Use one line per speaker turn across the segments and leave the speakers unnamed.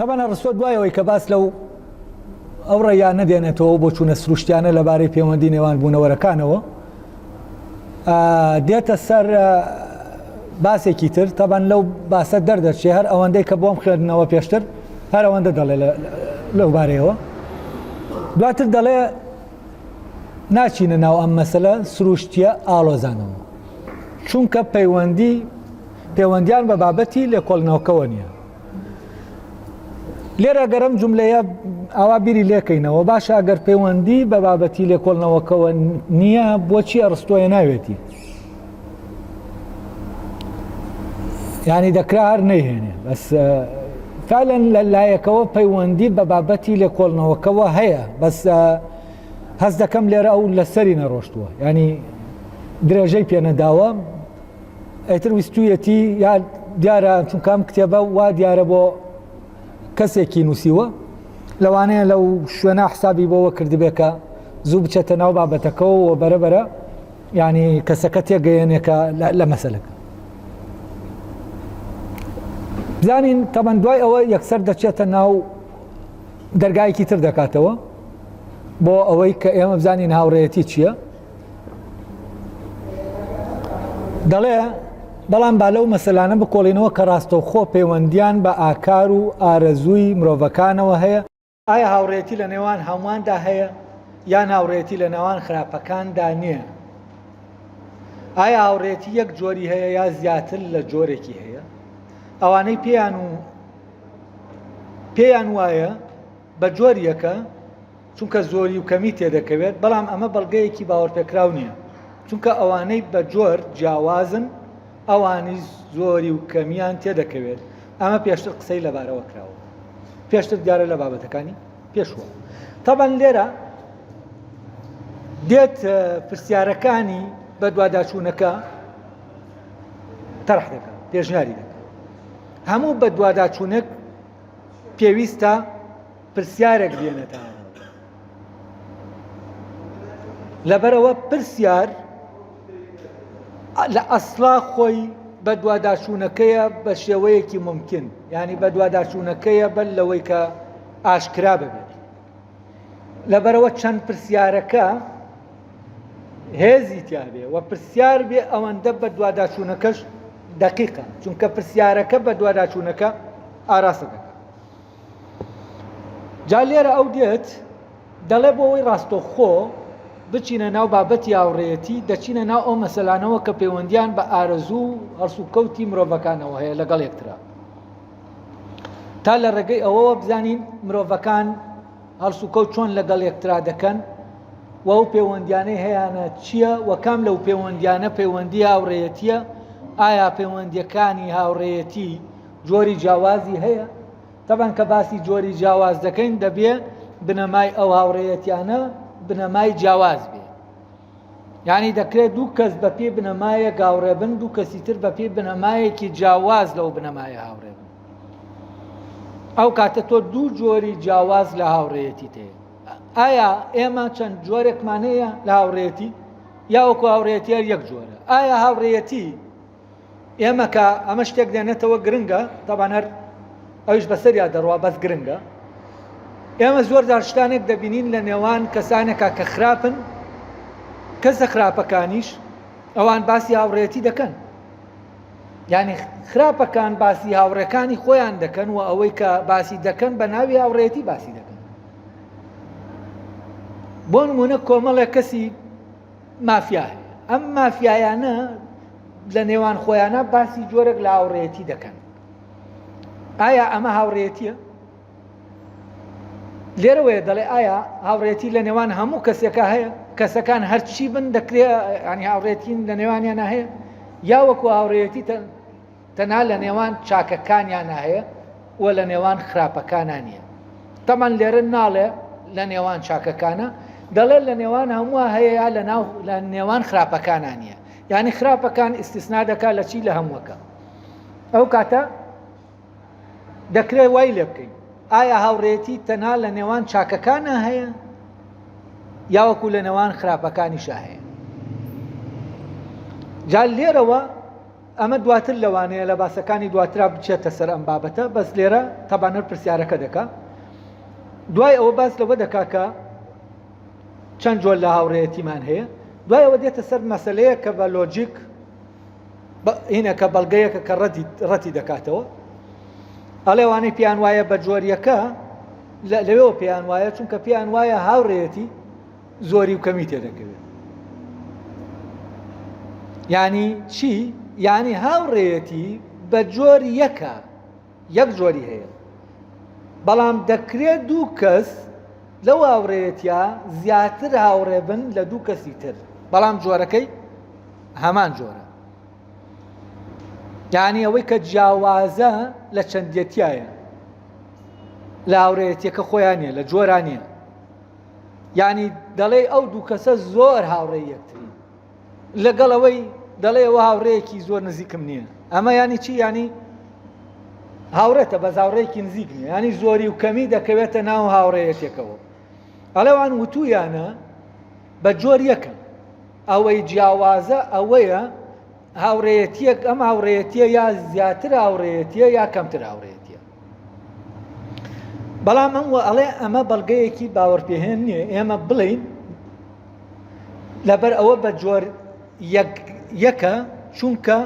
تەبعەن ئەڕستۆ دوای ئەوەی کە باس لەو ئەو ڕێیانە دێنێتەوە بۆ چوونە سروشتیانە لەبارەی پەیوەندی نێوان بوونەوەرەکانەوە دێتە سەر باسێکی تر تەبەن لەو باسە دەردەچێ هەر ئەوەندەی کە بۆم خوێندنەوە پێشتر هەر ئەوەندە دەڵێ لەو بارەیەوە دواتر دەڵێ ناچینە ناو ئەم مەسەلە سروشتیە ئاڵۆزانەوە چونکە پەیوەندی پەیوەندیان بە بابەتی لێکۆڵنەوەکەوە نییە لێرە گەرم جملەیە ئاوا بیری لێکەینەوە باشە ئەگەر پەیوەندی بە بابەتی لێکۆڵنەوەکەوە نییە بۆچی ئەڕستۆیە ناوێتی ینی دەکرا هەر نەیهێنێ بەس فعلا لە لایەکەوە پەیوەندی بە بابەتی لێکۆڵنەوەکەوە هەیە بەس هەست دەکەم لێرە ئەو لەسەری نەڕۆشتووە ینی درێژەی پێنەداوە ئەتر ویستویەتی یا دیارە چونکام کتێبە وا دیارە بۆ کەسێکی نووسیوە لەوانەیە لەو شوێنە حسابی بۆەوە کردبێکە زوو بچێتە ناو بابەتەکەەوە و بەرەبەرە یعنی کەسەکە تێگەیەنێکە لە مەسەلەکە بزانین تەبەن دوای ئەوە یەکسەر دەچێتە ناو دەرگایەکی تر دەکاتەوە بۆ ئەوەی کە ئێمە بزانین هاوڕێیەتی چییە دەڵێ بەڵام با لەو مەسەلانە بکۆڵینەوە کە ڕاستەوخۆ پەیوەندیان بە ئاکار و ئارەزووی مرۆڤەکانەوە هەیە ئایا هاوڕێتی لە نێوان هەموواندا هەیە یان هاوڕێتی لە نێوان خراپەکاندا نییە؟ ئایا هاوڕێتی یەک جۆری هەیە یا زیاتر لە جۆرێکی هەیە؟ ئەوانەی پێیان و پێیان وایە بە جۆر یەکە چونکە زۆری و کەمی تێدەکەوێت بەڵام ئەمە بەڵگەیەکی باوەڕپێکراو نییە چونکە ئەوانەی بە جۆر جیاوازن ئەوانی زۆری و کەمیان تێدەکەوێت ئەمە پێشتر قسەی لەبارەوە کراوە پێشتر دیارە لە بابەتەکانی پێشوە تەبەن لێرە دێت پرسیارەکانی بەدواداچوونەکە تەرح دەکات پێشنیاری دەکات هەموو بەدواداچوونێک پێویستە پرسیارێک بێنێتە لەبەرەوە پرسیار لە ئەسڵا خۆی بەدواداچوونەکەیە بە شێوەیەکی ممکن ینی بەدواداچوونەکەیە بەر لەوەی کە ئاشکرا ببێت لەبەرەوە چەند پرسیارەکە هێزی تیابێ و پرسیار بێ ئەوەندە بەدواداچوونەکەش دقیقە چونکە پرسیارەکە بەدواداچوونەکە ئاراستە دەکات جا لێرە ئەو دێت دەڵێ بۆ ئەوەی ڕاستەوخۆ بچینە ناو بابەتی هاوڕێیەتی دەچینە ناو ئەو مەسەلانەوە کە پەیوەندیان بە ئارەزوو و هەڵسوکەوتی مرۆڤەکانەوە هەیە لەگەڵ یەکترا تا لە ڕێگەی ئەوەوە بزانین مرۆڤەکان هەڵسوکەوت چۆن لەگەڵ یەکترا دەکەن و ئەو پەیوەندیانەی هەیانە چییە و کام لەو پەیوەندیانە پەیوەندی هاوڕێیەتیە ئایا پەیوەندیەکانی هاوڕێیەتی جۆری جیاوازی هەیە تەبعەن کە باسی جۆری جیاواز دەکەین دەبێ بنەمای ئەو هاوڕێیەتیانە بنەمای جیاواز بێ یعنی دەکرێت دوو کەس بە پێی بنەمایەک هاوڕێ بن دوو کەسی تر بە پێی بنەمایەکی جیاواز لەو بنەمایە هاوڕێ بن ئەو کاتە تۆ دوو جۆری جیاواز لە هاوڕێیەتی تێ ئایا ئێمە چەند جۆرێکمان هەیە لە هاوڕێتی یاوەکو هاوڕێتی هەر یەک جۆرە ئایا هاوڕێیەتی ئێمە کە ئەمە شتێک دێنێتەوە گرنگە تەبان هەر ئەویش بەسەریا دەڕوا بەس گرنگە ئێمە زۆر جار شتانێک دەبینین لە نێوان کەسانێکا کە خراپن کەسە خراپەکانیش ئەوان باسی هاوڕێتی دەکەن یعنی خراپەکان باسی هاوڕێکانی خۆیان دەکەن و ئەوەی کە باسی دەکەن بە ناوی هاوڕێتی باسی دەکەن بۆ نمونە کۆمەڵێک کەسی مافیا هەیە ئەم مافیایانە لە نێوان خۆیانە باسی جۆرێک لە هاوڕێیەتی دەکەن ئایا ئەمە هاوڕێتیە لێرەوەیە دەڵێ ئایا هاوڕێتی لە نێوان هەموو کەسێکە هەیە کەسەکان هەرچی بن دەکرێ ینی هاوڕێتین لە نێوانیانە هەیە یا وەکو هاوڕێتی تەنها لە نێوان چاکەکانیانا هەیە و لە نێوان خراپەکانا نییە. تەبعەن لێرە ناڵێ لە نێوان چاکەکانە، دەڵێ لە نێوان هەمووە هەیە یا لە ناو لە نێوان خراپەکانا نییە. یعنی خراپەکان ئیستیسنا دەکات لە چی لە هەمووەکە. ئەو کاتە دەکرێت وای لێ بکەین ئایا هاوڕێتی تەنها لە نێوان چاکەکانە هەیە یاوەکو لە نێوان خراپەکانیشا هەیە جا لێرەوە. ئەمە دواتر لەوانەیە لە باسەکانی دواترا بچێتە سەر ئەم بابەتە بەس لێرە تەبانەر پرسیارەکە دەکا دوای ئەوە باس لەوە دەکا کە چەند جۆر لە هاوڕێیەتیمان هەیە دوای ئەوە دێتە سەر مەسلەیە کە بە لۆجیک هینەکە بەڵگەیەکە کە ڕەتی ڕەتی دەکاتەوە ئەڵێوانەی پێیان وایە بە جۆریەکە لەوێەوە پێیان وایە چونکە پێیان وایە هاوڕێیەتی زۆری و کەمی تێدەکەوێت یعنی چی یعنی هاوڕێیەتی بە جۆر یەکە یەک جۆری هەیە بەڵام دەکرێت دوو کەس لەو هاوڕێیەتیا زیاتر هاوڕێ بن لە دوو کەسی تر بەڵام جۆرەکەی هەمان جۆرە یعنی ئەوەی کە جیاوازە لە چەندێتیایە لە هاوڕێیەتیەکە خۆیان نیە لە جۆران نیە یعنی دەڵێ ئەو دوو کەسە زۆر هاوڕێی یەکترین لەگەڵ ئەوەی دەڵێ ئەوە هاوڕێیەکی زۆر نزیکم نییە ئەمە ینی چی ینی هاوڕێتە بە هاوڕێیەکی نزیک نیە ینی زۆری و کەمی دەکەوێتە ناو هاوڕێیەتێکەوە ئەڵێوان وتویانە بە جۆر یەکە ئەوەی جیاوازە ئەوەیە هاوڕێیەتیەک ئەم هاوڕێیەتیە یا زیاتر هاوڕێیەتیە یا کەمتر هاوڕێیەتیە بەڵام ئەم وە ئەڵێ ئەمە بەڵگەیەکی باوەڕپێهێن نییە ئێمە بڵین لەبەر ئەوە بە جۆر یەکە چونکە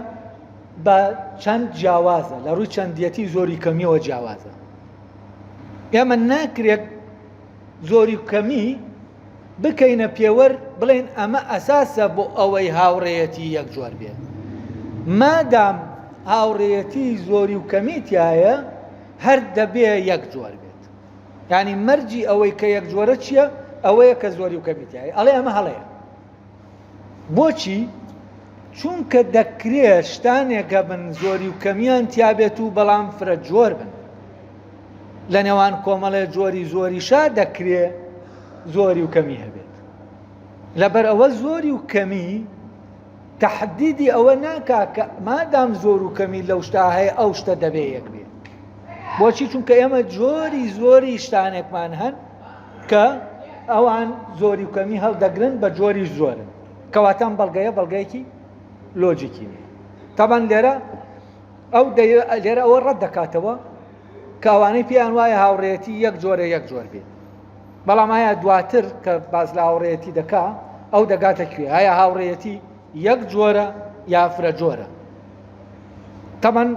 بە چەند جیاوازە لە ڕووی چەندیەتی زۆری کەمیەوە جیاوازە ئێمە ناکرێت زۆری کەمی بکەینە پێوەر بڵێن ئەمە ئەساسە بۆ ئەوەی هاوڕێیەتی یەک جۆر بێ مادام هاوڕێیەتی زۆری و کەمی تایە هەر دەبێ یەک جۆر بێت ینی مەرجی ئەوەی کە یەک جۆرە چییە ئەوەیە کە زۆری و کەمی تایە ئەڵێ ئەمە هەڵەیە بۆچی چونکە دەکرێ شتانێک هەبن زۆری و کەمیان تیابێت و بەڵام فرە جۆر بن لە نێوان کۆمەڵێ جۆری زۆریشا دەکرێ زۆری و کەمی هەبێت لەبەر ئەوە زۆری و کەمی تهدیدی ئەوە ناکا کە مادام زۆر و کەمی لەو شتا هەیە ئەو شتە دەبێ یەک بێ بۆچی چونکە ئێمە جۆری زۆری شتانێکمان هەن کە ئەوان زۆری و کەمی هەڵدەگرن بە جۆری زۆرن کەواتان بەڵگەیە بەڵگەیەکی لۆجیکی نیە تابان لێرە ئەو لێرە ئەوە ڕەت دەکاتەوە کە ئەوانەی پێیان وایە هاوڕێتی یەک جۆرە یەک جۆر بێت بەڵام ئایا دواتر کە باز لە هاوڕێتی دەکا ئەو دەگاتە کوێ ئایا هاوڕێتی یەک جۆرە یا فرە جۆرە تەمان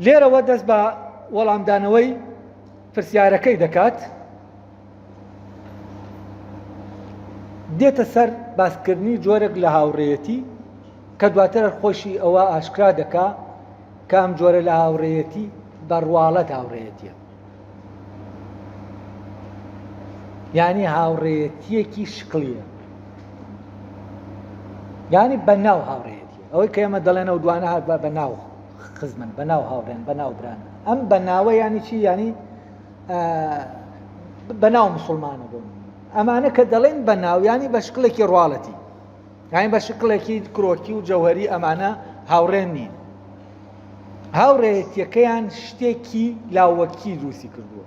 لێرەوە دەست بە وەڵامدانەوەی پرسیارەکەی دەکات دێتە سەر باسکردنی جۆرێک لە هاوڕێیەتی کە دواتر خۆشی ئەوە ئاشکرا دەکا کە ئەم جۆرە لە هاوڕێیەتی بە ڕواڵەت هاوڕێیەتیە یعنی هاوڕێیەتیەکی شکلیە یعنی بە ناو هاوڕێیەتی ئەوەی کە ئێمە دەڵێن ئەو دوانە هات بە ناو خزمن بە ناو هاوڕێن بە ناو بران ئەم بە ناوە ینی چی ینی بە ناو مسلمانە بوون ئەمانە کە دەڵێن بە ناو ینی بە شکلێکی ڕواڵەتی یانی بە شکڵێکی کرۆکی و جەوهەری ئەمانە هاوڕێن نین هاوڕێیەتیەکەیان شتێکی لاوەکی دروستی کردووە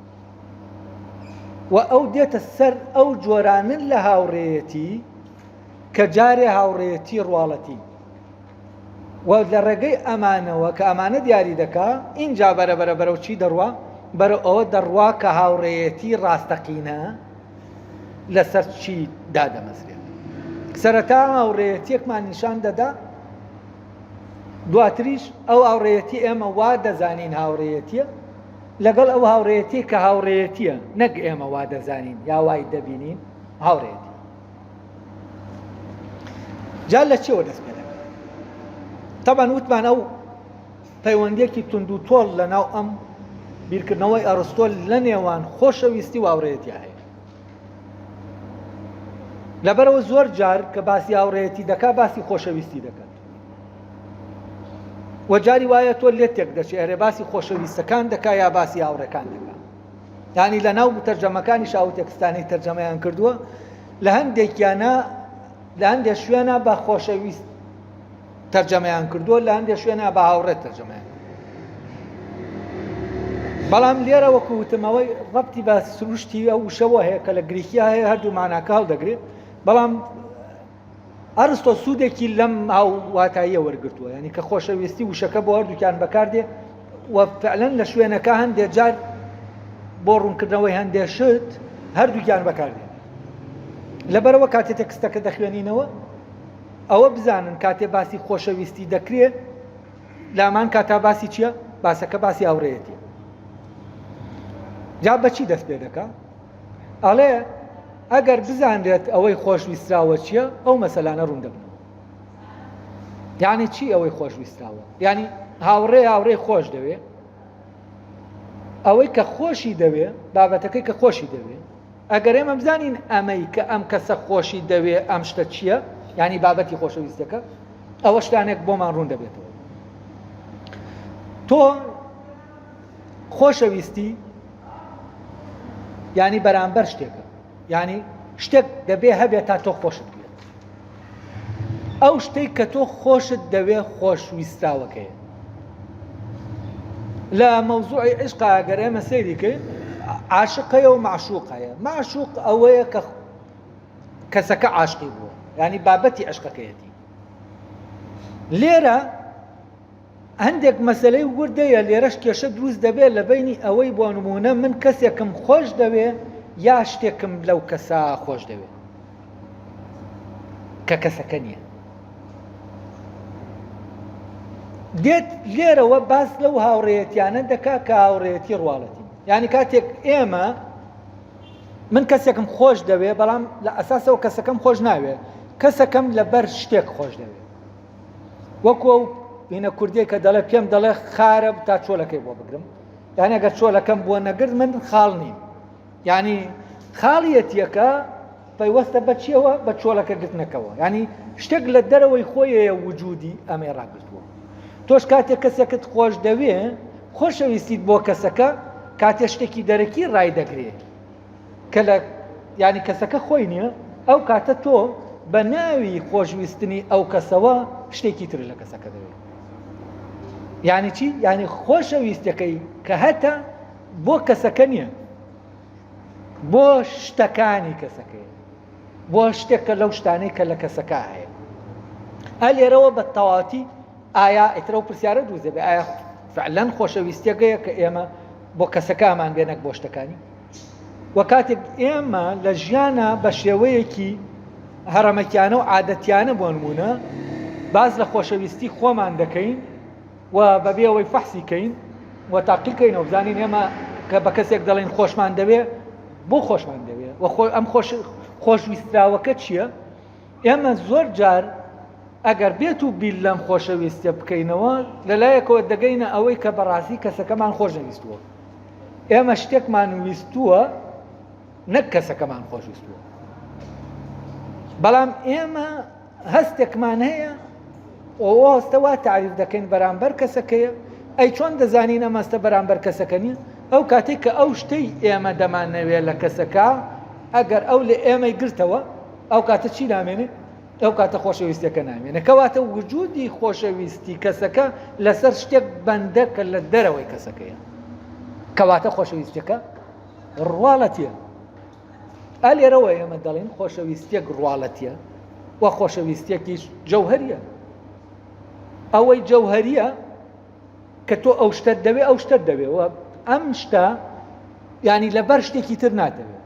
و ئەو دێتە سەر ئەو جۆرانن لە هاوڕێیەتی کە جارێ هاوڕێیەتی ڕواڵەتی و لە ڕێگەی ئەمانەوە کە ئەمانە دیاری دەکا ئینجا بەرە بەرە بەرەو چی دەڕوا بەرەو ئەوە دەڕوا کە هاوڕێیەتی ڕاستەقینە لەسەر چی دادەمەزرێت سەرەتا هاوڕێیەتیەکمان نیشان دەدا دواتریش ئەو هاوڕێیەتی ئێمە وا دەزانین هاوڕێیەتیە لەگەڵ ئەو هاوڕێیەتی کە هاوڕێیەتیە نەک ئێمە وا دەزانین یا وای دەبینین هاوڕێیەتی جا لە چیەوە دەست پێ دەکەن تەبان وتمان ئەو پەیوەندیەکی توند و تۆڵ لە ناو ئەم بیرکردنەوەی ئەرستۆ لە نێوان خۆشەویستی و هاوڕێیەتیا هەیە لەبەرەوە زۆر جار کە باسی هاوڕێیەتی دەکا باسی خۆشەویستی دەکات و جاری وایە تۆ لێت تێک دەچێت ئەرێ باسی خۆشەویستەکان دەکا یا باسی هاوڕێکان دەکا یانی لە ناو تەرجەمەکانی شاو تێکستانی تەرجەمەیان کردووە لە هەندێکیانە لە هەندێک شوێنە بە خۆشەویست تەرجەمەیان کردووە لە هەندێک شوێنە بە هاوڕێ تەرجەمەیان بەڵام لێرە وەکو وتمەوەی ڕەبتی بە سروشتی ئەو وشەوە هەیە کە لە گریکیا هەیە هەردوو ماناکە هەڵدەگرێت بەڵام. ئەرستۆ سوودێکی لەم هاوواتاییە وەرگرتووە، یانی کە خۆشەویستی وشەکە بۆ هەردووکیان بەکاردێ و فعلەن لە شوێنەکە هەندێ جار بۆ ڕوونکردنەوەی هەندێ شت هەردووکیان بەکاردێن. لەبەرەوە کاتێ تێکستەکە دەخوێنینەوە ئەوە بزانن کاتێ باسی خۆشەویستی دەکرێ لامان کاتا باسی چییە؟ باسەکە باسی هاوڕێیەتیە. جا بەچی دەست پێ دەکا؟ ئەڵێ ئەگەر بزانرێت ئەوەی خۆشویستراوە چییە ئەو مەسەلانە ڕوون دەبنەوە یعنی چی ئەوەی خۆشویستراوە یعنی هاوڕێ هاوڕێ خۆش دەوێ ئەوەی کە خۆشی دەوێ بابەتەکەی کە خۆشی دەوێ ئەگەر ئێمە بزانین ئەمەی کە ئەم کەسە خۆشی دەوێ ئەم شتە چییە ینی بابەتی خۆشەویستەکە ئەوە شتانێک بۆمان ڕوون دەبێتەوە تۆ خۆشەویستی یانی بەرامبەر شتێکە یانی شتێک دەبێ هەبێت تا تۆ خۆشت بێت ئەو شتێک کە تۆ خۆشت دەوێ خۆشویستراوەکەیە لە مەوزوعی عشق ئەگەر ئێمە سەیری کەین عاشق هەیە و معشوق هەیە معشوق ئەوەیە کە کەسەکە عاشقی بووە ینی بابەتی عشقەکەیەتی لێرە هەندێک مەسەلەی ورد هەیە لێرەش کێشە دروست دەبێت لە بەینی ئەوەی بۆ نموونە من کەسێکم خۆش دەوێ یا شتێکم لەو کەسە خۆش دەوێ کە کەسەکە نییە دێت لێرەوە باس لەو هاوڕێیەتیانە دەکا کە هاوڕێیەتی ڕواڵەتی یعنی کاتێک ئێمە من کەسێکم خۆش دەوێ بەڵام لە ئەساسەوە کەسەکەم خۆش ناوێ کەسەکەم لەبەر شتێک خۆش دەوێ وەکو ئەو هینە کوردیە کە دەڵێ پێم دەڵێ خارە تا چۆلەکەی بۆ بگرم یعنی ئەگەر چۆلەکەم بۆ نەگرت من خاڵ نیم یعنی خاڵیەتیەکە پەیوەستە بە چیەوە بە چۆلەکە گرتنەکەوە ینی شتێک لە دەرەوەی خۆیەیە وجودی ئەمەی ڕاگرتووە تۆش کاتێک کەسێکت خۆش دەوێ خۆشەویستیت بۆ کەسەکە کاتێ شتێکی دەرەکی ڕای دەگرێت کە لە یانی کەسەکە خۆی نییە ئەو کاتە تۆ بە ناوی خۆشویستنی ئەو کەسەوە شتێکی تر لە کەسەکە دەوێت یعنی چی یعنی خۆشەویستەکەی کە هەتا بۆ کەسەکە نییە بۆ شتەکانی کەسەکەی بۆ شتێک کە لەو شتانەی کە لە کەسەکە هەیە ئە لێرەوە بە تەواتی ئایا ئیتر ئەو پرسیارە دروست دەبێت ئایا فعلەن خۆشەویستیەکەیە کە ئێمە بۆ کەسەکەمان بێ نەک بۆ شتەکانی و کاتێک ئێمە لە ژیانە بە شێوەیەکی هەڕەمەکیانە و عادەتیانە بۆ نمونە باز لە خۆشەویستی خۆمان دەکەین و بەبێ ئەوەی فەحسی کەین و تاقیکەینەوە بزانین ئێمە کە بە کەسێک دەڵێن خۆشمان دەوێ بۆ خۆشمان دەوێ و خۆ ئەم خۆش خۆشویستراوەکە چییە؟ ئێمە زۆر جار ئەگەر بێت و بیر لەم خۆشەویستیە بکەینەوە لەلایەکەوە دەگەینە ئەوەی کە بەڕاستی کەسەکەمان خۆش نەویستووە ئێمە شتێکمان ویستووە نەک کەسەکەمان خۆشویستووە بەڵام ئێمە هەستێکمان هەیە ئەوە هەستە وا تعریف دەکەین بەرامبەر کەسەکەیە ئەی چۆن دەزانین ئەم هەستە بەرامبەر کەسەکە نییە ئەو کاتێک کە ئەو شتەی ئێمە دەمانەوێت لە کەسەکە ئەگەر ئەو لە ئێمەی گرتەوە ئەو کاتە چی نامێنێ؟ ئەو کاتە خۆشەویستیەکە نامێنێ. کەواتە وجودی خۆشەویستی کەسەکە لەسەر شتێک بەندە کە لە دەرەوەی کەسەکەیە. کەواتە خۆشەویستیەکە ڕواڵەتیە. ئا لێرەوە ئێمە دەڵێن خۆشەویستیەک ڕواڵەتیە و خۆشەویستیەکیش جەوهەریە. ئەوەی جەوهەریە کە تۆ ئەو شتەت دەوێ ئەو شتەت دەوێ و ئەم شتە ینی لەبەر شتێکی تر ناتەوێت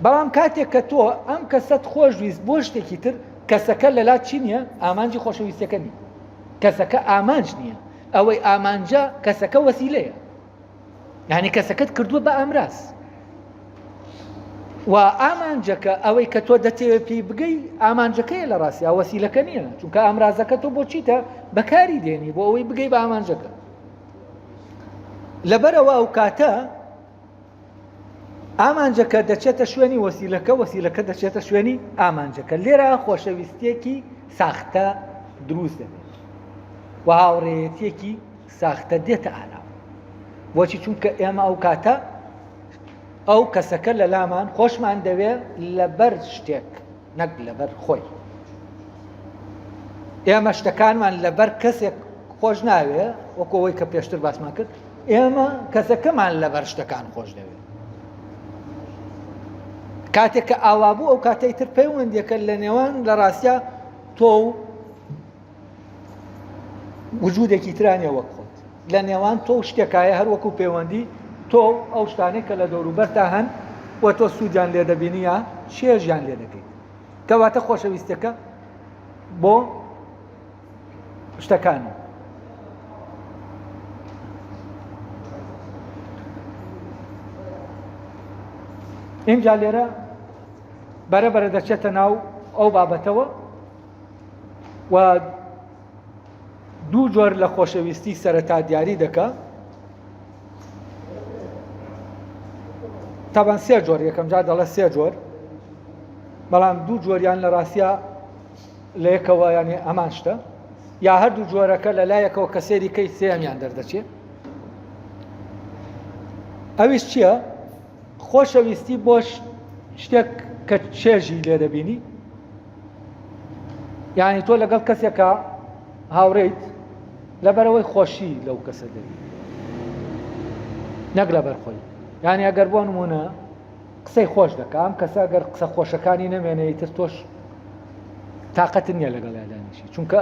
بەڵام کاتێک کە تۆ ئەم کەسەت خۆشویست بۆ شتێکی تر کەسەکە لەلا چی نییە ئامانجی خۆشەویستەکە نیە کەسەکە ئامانج نییە ئەوەی ئامانجە کەسەکە وەسیلەیە یعنی کەسەکەت کردووە بە ئامراز و ئامانجەکە ئەوەی کە تۆ دەتەوێت پێی بگەی ئامانجەکەیە لە ڕاستیا وەسیلەکە نییە چونکە ئامرازەکە تۆ بۆ چیتە بەکاری دێنی بۆ ئەوەی بگەی بە ئامانجەکە لەبەرەوە ئەو کاتە ئامانجەکە دەچێتە شوێنی وەسیلەکە وەسیلەکە دەچێتە شوێنی ئامانجەکە لێرە خۆشەویستیەکی ساختە دروست دەبێت و هاوڕێیەتیەکی ساختە دێتە ئاراوە بۆچی چونکە ئێمە ئەو کاتە ئەو کەسەکە لە لامان خۆشمان دەوێ لەبەر شتێک نەک لەبەر خۆی ئێمە شتەکانمان لەبەر کەسێک خۆش ناوێ وەکو ئەوەی کە پێشتر باسمان کرد ئێمە کەسەکەمان لەبەر شتەکان خۆش دەوێت. کاتێک کە ئاوا بوو ئەو کاتەی تر پەیوەندیەکە لە نێوان لە ڕاستە تۆ و وجودێکی ترانە وەک خۆت لە نێوان تۆ و شتێکایە هەر وەکو پەیوەندی تۆ و ئەو شتانەی کە لە دەوروبەرتا هەن و تۆ سوودیان لێ دەبینی یا چێژیان لێ دەکەیت کەواتە خۆشەویستەکە بۆ شتەکانە. ئینجا لێرە بەرە بەرە دەچێتە ناو ئەو بابەتەوە و دوو جۆر لە خۆشەویستی سەرەتا دیاری دەکا تابان سێ جۆر یەکەم جار دەڵێ سێ جۆر بەڵام دوو جۆریان لە ڕاستە لە یەکەوە یانی هەمان شتە یا هەردوو جۆرەکە لە لایەکەوە کە سێری کەی سێیەمیان دەردەچێ ئەویش چییە؟ خۆشەویستی بۆ شتێک کە چێژی لێ دەبینی یعنی تۆ لەگەڵ کەسێکە هاوڕێیت لەبەرەوەی خۆشی لەو کەسە دەبی نەک لەبەر خۆی یعنی ئەگەر بۆ نمونە قسەی خۆش دەکا ئەم کەسە گەر قسە خۆشەکانی نەمێنێ ئیتر تۆش تاقەتت نییە لەگەڵیا دانیشی چونکە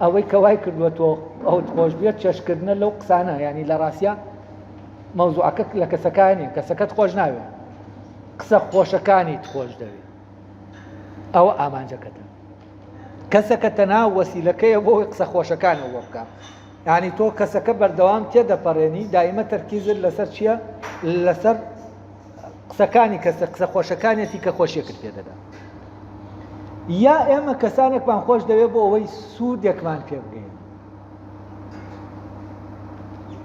ئەوەی کە وای کردووە تۆ ئەوت خۆش بێت چێشکردنە لەو قسانە ینی لە ڕاستە مەوزوعەکە لە کەسەکان نیە کەسەکەت خۆش ناوێت قسە خۆشەکانیت خۆش دەوێت ئەوە ئامانجەکەتە کەسەکە تەنها وەسیلەکەیە بۆ ئەوەی قسە خۆشەکانەوە بۆ بکە یعنی تۆ کەسەکە بەردەوام تێدەپەڕێنی دایمە تەرکیزت لەسەر چییە لەسەر قسەکانی کەسە قسە خۆشەکانێتی کە خۆشیەکرد پێدەدا یا ئێمە کەسانێکمان خۆش دەوێت بۆ ئەوەی سوودێکمان پێ بگەین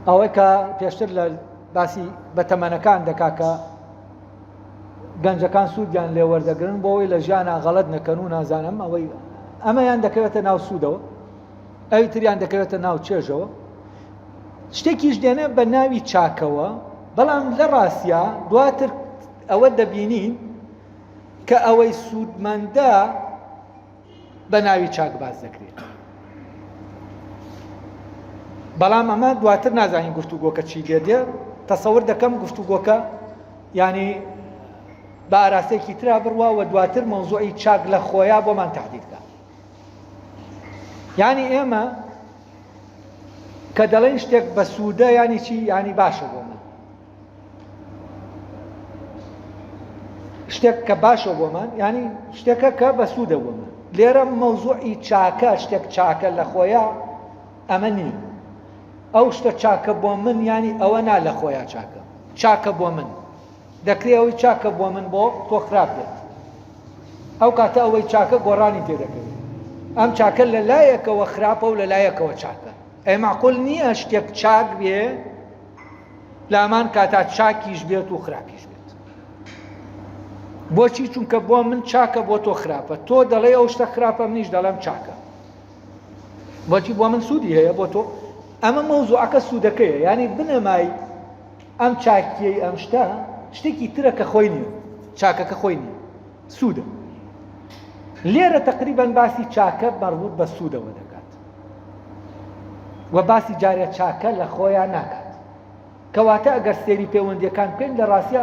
ئەوەی کە پێشتر لە باسی بەتەمەنەکان دەکا کە گەنجەکان سوودیان لێ وەردەگرن بۆ ئەوەی لە ژیانا غەڵەت نەکەن و نازانم ئەوەی ئەمەیان دەکەوێتە ناو سوودەوە ئەوی تریان دەکەوێتە ناو چێژەوە شتێکیش دێنێ بە ناوی چاکەوە بەڵام لە ڕاستیا دواتر ئەوە دەبینین کە ئەوەی سوودمەندە بە ناوی چاک باس دەکرێت بەڵام ئەمە دواتر نازانین گفتوگۆکە چی لێ دێ تەسەور دەکەم گفتوگۆکە ینی بە ئاراستێکی ترا بڕوا و دواتر مەوزوعی چاک لە خۆیا بۆمان تهدید کە یعنی ئێمە کە دەڵێن شتێک بە سوودە ینی چی ینی باشە بۆ من شتێک کە باشە بۆمان ینی شتێکە کە بەسوودە بۆمان لێرە مەوزوعی چاکە شتێک چاکە لە خۆیان ئەمە نییە ئەو شتە چاکە بۆ من ینی ئەوە نا لە خۆیان چاکە چاکە بۆ من دەکرێ ئەوەی چاکە بۆ من بۆ تۆ خراپ بێت ئەو کاتە ئەوەی چاکە گۆڕانی تێدەکەوێت ئەم چاکە لە لایەکەوە خراپە و لە لایەکەوە چاکە ئەی معقول نییە شتێک چاک بێ لامان کاتا چاکیش بێت و خراپیش بێت بۆچی چونکە بۆ من چاکە بۆ تۆ خراپە تۆ دەڵێ ئەو شتە خراپە منیش دەڵێم چاکە بۆچی بۆ من سوودی هەیە بۆ تۆ ئەمە مەوزوعەکە سوودەکەیە ینی بنەمای ئەم چاکیەی ئەم شتە شتێکی ترە کە خۆی نییە چاکەکە خۆی نییە سوودە لێرە تقریبان باسی چاکە مەربوط بە سوودەوە دەکات و باسی جارێ چاکە لە خۆیان ناکات کەواتە ئەگەر سێری پەیوەندیەکان بکەین لە ڕاستە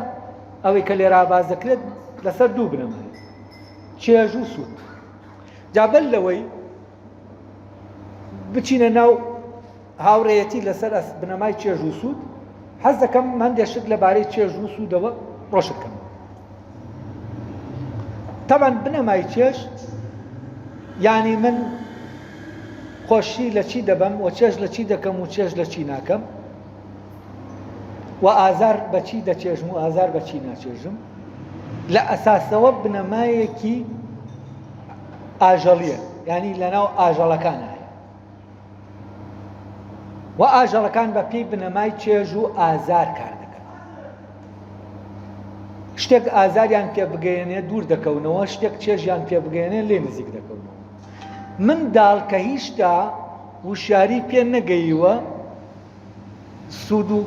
ئەوەی کە لێرا باز دەکرێت لەسەر دوو بنەمایە چێژ و سوود جابەر لەوەی بچینە ناو هاوڕێیەتی لەسەر ئەس بنەمای چێژ و سوود حەز دەکەم هەندێک شت لەبارەی چێژ و سوودەوە ڕۆشن کەمەوە تەبەن بنەمای چێژ یعنی من خۆشی لە چی دەبەم و چێژ لە چی دەکەم و چێژ لە چی ناکەم و ئازار بەچی دەچێژم و ئازار بەچی ناچێژم لە ئەساسەوە بنەمایەکی ئاژەڵیە ینی لەناو ئاژەڵەکان هەیە و ئاژەڵەکان بە پێی بنەمای چێژ و ئازار کار دەکەن شتێک ئازاریان پێ بگەیەنێ دوور دەکەونەوە شتێک چێژیان پێ بگەیەنێ لێ نزیک دەکەونەوە منداڵ کە هیشتا وشیاری پێ نەگەیوە سوود و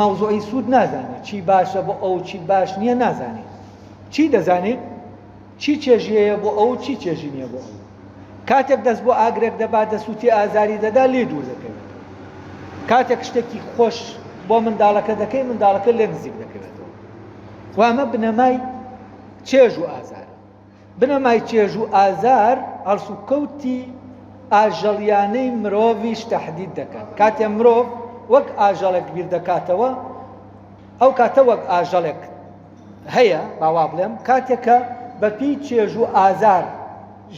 مەوزوعی سوود نازانێت چی باشە بۆ ئەو چی باش نییە نازانێت چی دەزانێت چی چێژی هەیە بۆ ئەو چی چێژی نییە بۆ ئەو کاتێک دەست بۆ ئاگرێک دەبات دەسووتی ئازاری دەدا لێ دوور دەکەوێتەوە کاتێک شتێکی خۆش بۆ منداڵەکە دەکەی منداڵەکە لێ نزیک دەکەوێتەوە و ئەمە بنەمای. چێژ و ئازارە. بنەمای چێژ و ئازار هەڵسوکەوتی ئاژەڵیانەی مرۆڤیش تەحدید دەکەن. کاتێ مرۆڤ وەک ئاژەڵێک بیر دەکاتەوە، ئەو کاتە وەک ئاژەڵێک هەیە، با وا بڵێم، کاتێک کە بەپێی چێژ و ئازار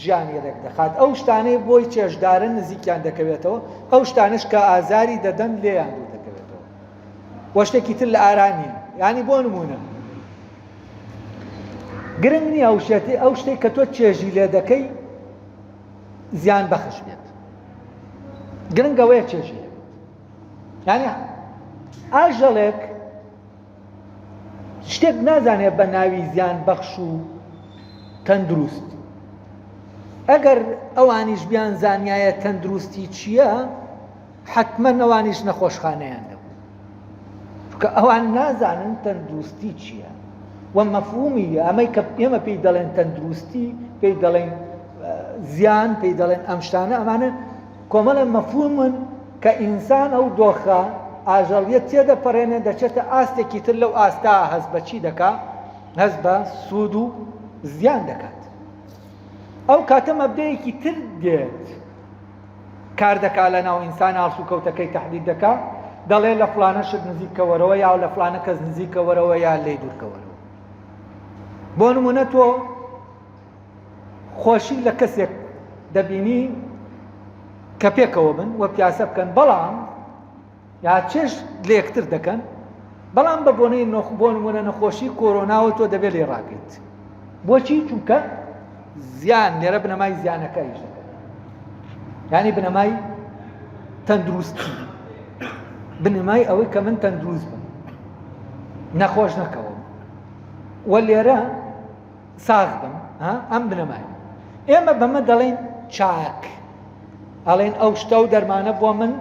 ژیانی ڕێک دەخات، ئەو شتانەی بۆی چێژدارن نزیکیان دەکەوێتەوە، ئەو شتانەش کە ئازاری دەدەن لێیان دوور دەکەوێتەوە. وە شتێکی تر لە ئارا نییە. یانی بۆ نموونە گرنگ نییە ئەو شتێ ئەو شتێک کە تۆ چێژی لێ دەکەی زیان بەخش بێت. گرنگ ئەوەیە چێژی هەبێت. یانی ئاژەڵێک شتێک نازانێت بە ناوی زیان بەخش و تەندروست. ئەگەر ئەوانیش بیان زانیایە تەندروستی چییە، حەتمەن ئەوانیش نەخۆشخانەیان دەبوو. چونکە ئەوان نازانن تەندروستی چییە و مەفهومی ئەمەی کە ئێمە پێی دەڵێن تەندروستی، پێی دەڵێن زیان، پێی دەڵێن ئەم شتانە، ئەمانە کۆمەڵە مەفهومن کە ئینسان ئەو دۆخە ئاژەڵیە تێدەپەڕێنێ دەچێتە ئاستێکی تر لەو ئاستا هەست بە چی دەکا؟ هەست بە سوود و زیان دەکات. ئەو کاتە مەبدەیەکی تر دێت کار دەکا لە ناو ئینسان هەڵسوکەوتەکەی تەحدید دەکا دەڵێ لە فلانە شت نزیک کەوەرەوە یا لە فلانە کەس نزیک کەوەرەوە یا لێی دوور کەوەرەوە. بۆ نمونە تۆ خۆشی لە کەسێک دەبینی کە پێکەوە بن و پیاسە بکەن بەڵام یا چێژ لە یەکتر دەکەن بەڵام بە بۆنەی بۆ نمونە نەخۆشی کۆرۆناوە تۆ دەبێت لێ ڕاگەیت بۆچی چونکە زیان لێرە بنەمای زیانەکە ئیش دەکات یعنی بنەمای تەندروستی بنەمای ئەوەی کە من تەندروست بم نەخۆش نەکەوم و لێرە ساغ بم ها ئەم بنەمای ئێمە بەمە دەڵێن چاک ئەڵێن ئەو شتە و دەرمانە بۆ من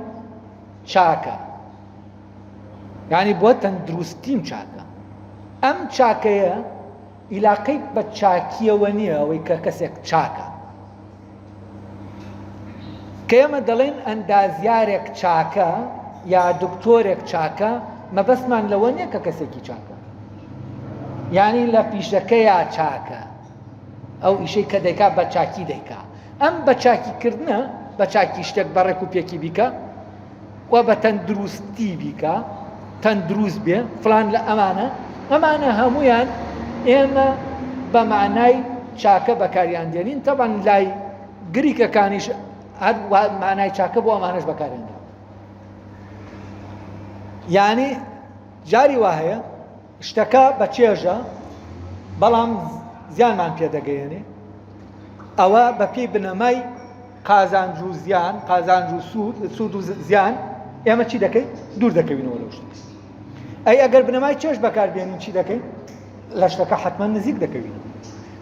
چاکە یعنی بۆ تەندروستیم چاکە ئەم چاکەیە ئیلاقەی بە چاکیەوە نییە ئەوەی کە کەسێک چاکە کە ئێمە دەڵێن ئەندازیارێک چاکە یا دکتۆرێک چاکە مەبەستمان لەوە نییە کە کەسێکی چاکە یانی لە پیشەکەیا چاکە ئەو ئیشەی کە دەیکا بە چاکی دەیکا ئەم بە چاکی کردنە بە چاکی شتێک بە ڕێک و پێکی بیکە و بە تەندروستی بیکە تەندروست بێ فلان لە ئەمانە ئەمانە هەمویان ئێمە بە معنای چاکە بەکاریان دێنین تەبان لای گریکەکانیش هەر معنای چاکە بۆ ئەمانەش بەکاریان یعنی جاری وا هەیە شتەکە بە چێژە بەڵام زیانمان پێ دەگەیەنێ ئەوە بە پێی بنەمای قازانج و زیان قازانج و سوود سوود و زیان ئێمە چی دەکەین دوور دەکەوینەوە لەو شتە ئەی ئەگەر بنەمای چێژ بەکاربێنین چی دەکەین لە شتەکە حتمما نزیک دەکەوین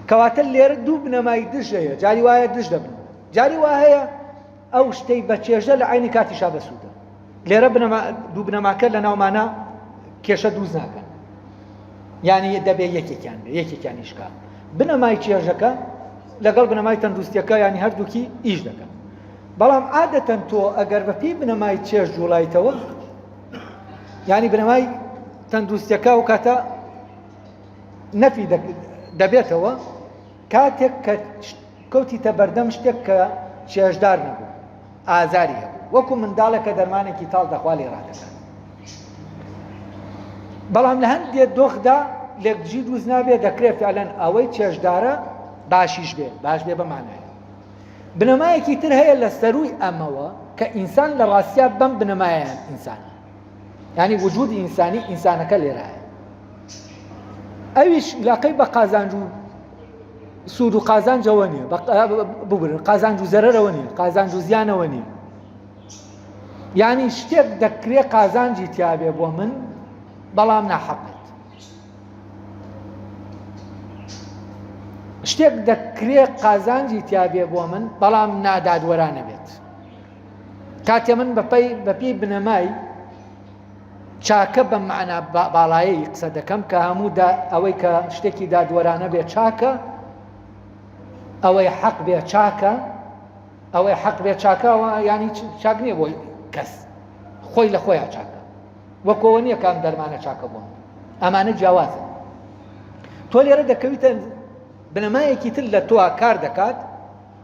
کەواتە لێرە دوو بنەمای دژ هەیە جاری وایە دژ دەبن جاری وا هەیە ئەو شتەی بە چێژە لە عینی کاتیشا بەسوودە لێرە بنەما دوو بنەماکە لە ناومانە کێشە دروست ناکەن یعنی دەبێ یەکێکیان بێ یەکێکیان ئیشکا بنەمای چێژەکە لەگەڵ بنەمای تەندروستیەکە ینی هەردووکی ئیش دەکەن بەڵام عادەتەن تۆ ئەگەر بەپی بنەمای چێژ جوڵایتەوە ینی بنەمای تەندروستیەکە و کاتە نەفی دەبێتەوە کاتێک کە کەوتیتە بەردەم شتێک کە چێژدار نەبوو ئازاری هەبوو وەکو منداڵێک کە دەرمانێکی تاڵ دەخوا لێ ڕادەکات بەڵام لە هەندێ دۆخدا لێکدژی دروست نابێت دەکرێت فعلەن ئەوەی چێژدارە باشیش بێ باش بێ بەمانایە بنەمایەکی تر هەیە لە سەروی ئەمەوە کە ئینسان لە ڕاستیا بەم بنەمایە ئینسانە ینی وجودی ئینسانی ئینسانەکە لێرایە ئەویش لاقەی بە قازانج و سوود و قازانجەوە نییە ببرن قازانج و زەرەرەوە نییە قازانج و زیانەوە نییە یعنی شتێک دەکرێ قازانجی تیاابێ بۆ من بەڵام ناحەق بێت شتێک دەکرێ قازانجی تیاابێ بۆ من بەڵام نادادوەرانە بێت کاتێ من بەپی بەپی بنەمای چاکە بەم مەعنا باڵایەی قسە دەکەم کە هەموو ئەوەی کە شتێکی دادوەرانە بێ چاکە ئەوەی حەق بێ چاکە ئەوەی حەق بێ چاکە ینی چاک نییە بۆ کەس خۆی لە خۆیان چاکە وەکەوە نییە کام دەرمانە چاکە بۆ ئەمانە جیاوازن. تۆ لێرە دەکەویتە بنەمایەکی تر لە تۆ کار دەکات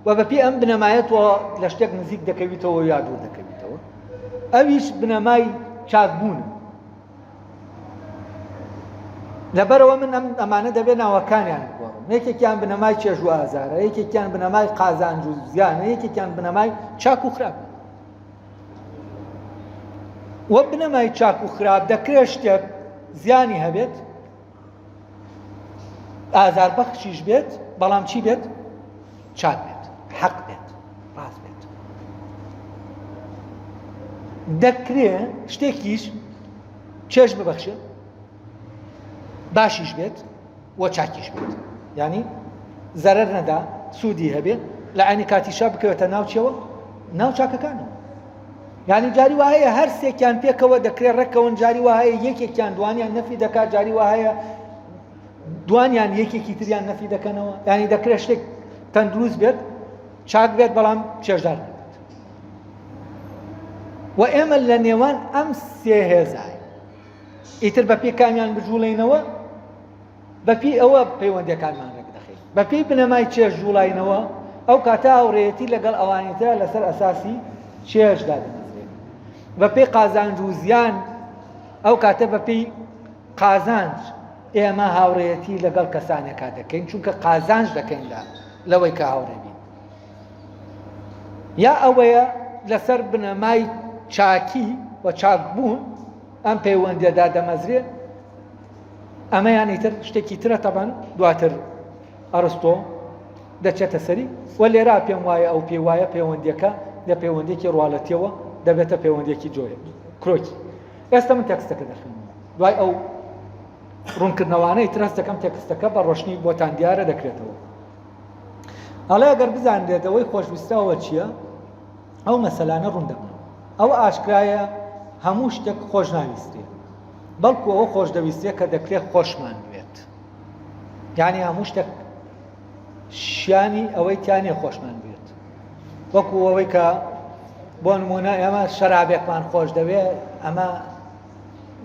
و بەپێی ئەم بنەمایە تۆ لە شتێک نزیک دەکەویتەوە یا دوور دەکەویتەوە ئەویش بنەمای چاکبوونە لەبەرەوە من ئەم ئەمانە دەبێت ناوەکانیان بگۆڕم یەکێکیان بنەمای چێژ و ئازارە یەکێکیان بنەمای قازانج و زیانە یەکێکیان بنەمای چاک و خراپ وە بنەمای چاک و خراپ دەکرێت شتێک زیانی هەبێت ئازار بەخشیش بێت بەڵام چی بێت چاک بێت حەق بێت ڕاست بێت دەکرێ شتێکیش چێژ ببەخشێت باشیش بێت و چاکیش بێت ینی زەرەر نەدا سوودی هەبێ لە عینی کاتیشا بکەوێتە ناوچەوە ناو چاکەکانەوە یانی جاری وا هەیە هەر سێکیان پێکەوە دەکرێت ڕێککەون جاری وا هەیە یەکێکیان دوانیان نەفی دەکات جاری وا هەیە دوانیان یەکێکی تریان نەفی دەکەنەوە ینی دەکرێت شتێک تەندروست بێت چاک بێت بەڵام چێژدار نەبێت و ئێمە لە نێوان ئەم سێ هێزای ئیتر بە پێی کامیان بجوڵێنەوە بەپێی ئەوە پەیوەندیەکانمان ڕێکدەخەین. بەپێی بنەمای چێژ جوڵاینەوە، ئەو کاتە هاوڕێیەتی لەگەڵ ئەوانی ترا لەسەر ئەساسی چێژ دادەمەزرێنین. بەپێی قازانج و زیان، ئەو کاتە بەپێی قازانج ئێمە هاوڕێیەتی لەگەڵ کەسانێکا دەکەین، چونکە قازانج دەکەین لە لەوەی کە هاوڕێ بین. یا ئەوەیە لەسەر بنەمای چاکی و چاکبوون ئەم پەیوەندیە دادەمەزرێ ئەمەیان ئیتر شتێکی ترە تەبەن دواتر ئەرستۆ دەچێتە سەری و لێرا پێم وایە ئەو پێی وایە پەیوەندیەکە لە پەیوەندێکی ڕواڵەتیەوە دەبێتە پەیوەندێکی جۆرە کرۆکی ئێستا من تێکستەکە دەخوێنمەوە دوای ئەو ڕوونکردنەوانەی ترس دەکەم تێکستەکە بە ڕۆشنی بۆتان دیارە دەکرێتەوە ئەڵێ ئەگەر بزانرێت ئەوەی خۆشویستراوە چییە ئەو مەسەلانە ڕوون دەبنەوە ئەوە ئاشکرایە هەموو شتێک خۆش ناویسترێ بەڵکو ئەوە خۆش دەویسترێ کە دەکرێت خۆشمان بوێت یعنی هەموو شتێک شیانی ئەوەی تیانێ خۆشمان بێت وەکو ئەوەی کە بۆ نمونە ئێمە شەرابێکمان خۆش دەوێ ئەمە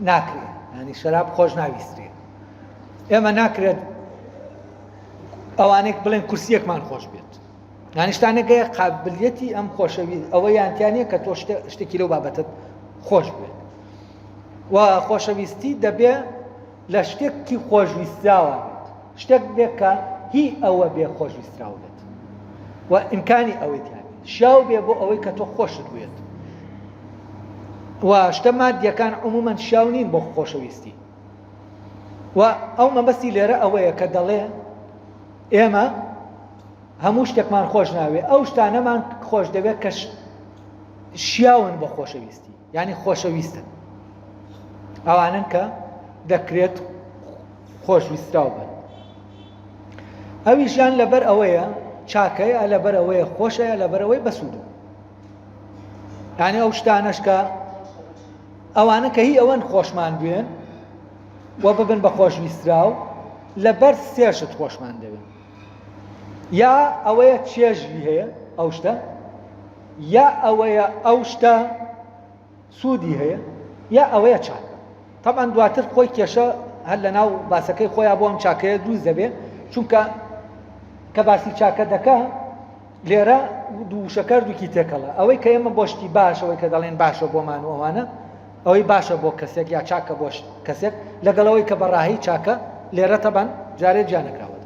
ناکرێت ینی شەراب خۆش ناویسترێ ئێمە ناکرێت ئەوانێک بڵێن کورسیەکمان خۆش بێت یانی شتانێک هەیە قابلیەتی ئەم خۆشەوی ئەوە یان تیا نییە کە تۆ شتێکی لەو بابەتت خۆش بێت و خۆشەویستی دەبێ لە شتێکی خۆشویستراوە بێت شتێک بێت کە هی ئەوە بێ خۆشویستراو بێت و ئیمکانی ئەوەی تیا شیاو بێ بۆ ئەوەی کە تۆ خۆشت بێت و شتە مادیەکان عموما شیاو نین بۆ خۆشەویستی و ئەو مەبەستی لێرە ئەوەیە کە دەڵێ ئێمە هەموو شتێکمان خۆش ناوێ ئەو شتانەمان خۆش دەوێت کە شیاون بۆ خۆشەویستی یعنی خۆشەویستن ئەوانن کە دەکرێت خۆشویستراو بن ئەویشیان لەبەر ئەوەیە چاکەیە لەبەر ئەوەیە خۆشەیە لەبەر ئەوەی بەسوودە یعنی ئەو شتانەش کە ئەوانە کە هی ئەوەن خۆشمان بوێن و ببن بە خۆشویستراو لەبەر سێشت خۆشمان دەوێن یا ئەوەیە چێژی هەیە ئەو شتە یا ئەوەیە ئەو شتە سوودی هەیە یا ئەوەیە چاکە طبعا دواتر خۆی کێشە هەر لە ناو باسەکەی خۆیان بۆ ئەم چاکەیە دروست دەبێ چونکە کە باسی چاکە دەکا لێرە دوو وشەکە هەردووکی تێکەڵە ئەوەی کە ئێمە بۆ شتی باش ئەوەی کە دەڵێن باشە بۆمان و ئەوانە ئەوەی باشە بۆ کەسێک یا چاکە بۆ کەسێک لەگەڵ ئەوەی کە بەڕاهی چاکە لێرە تەبەن جارێ جیا نەکراوەتەوە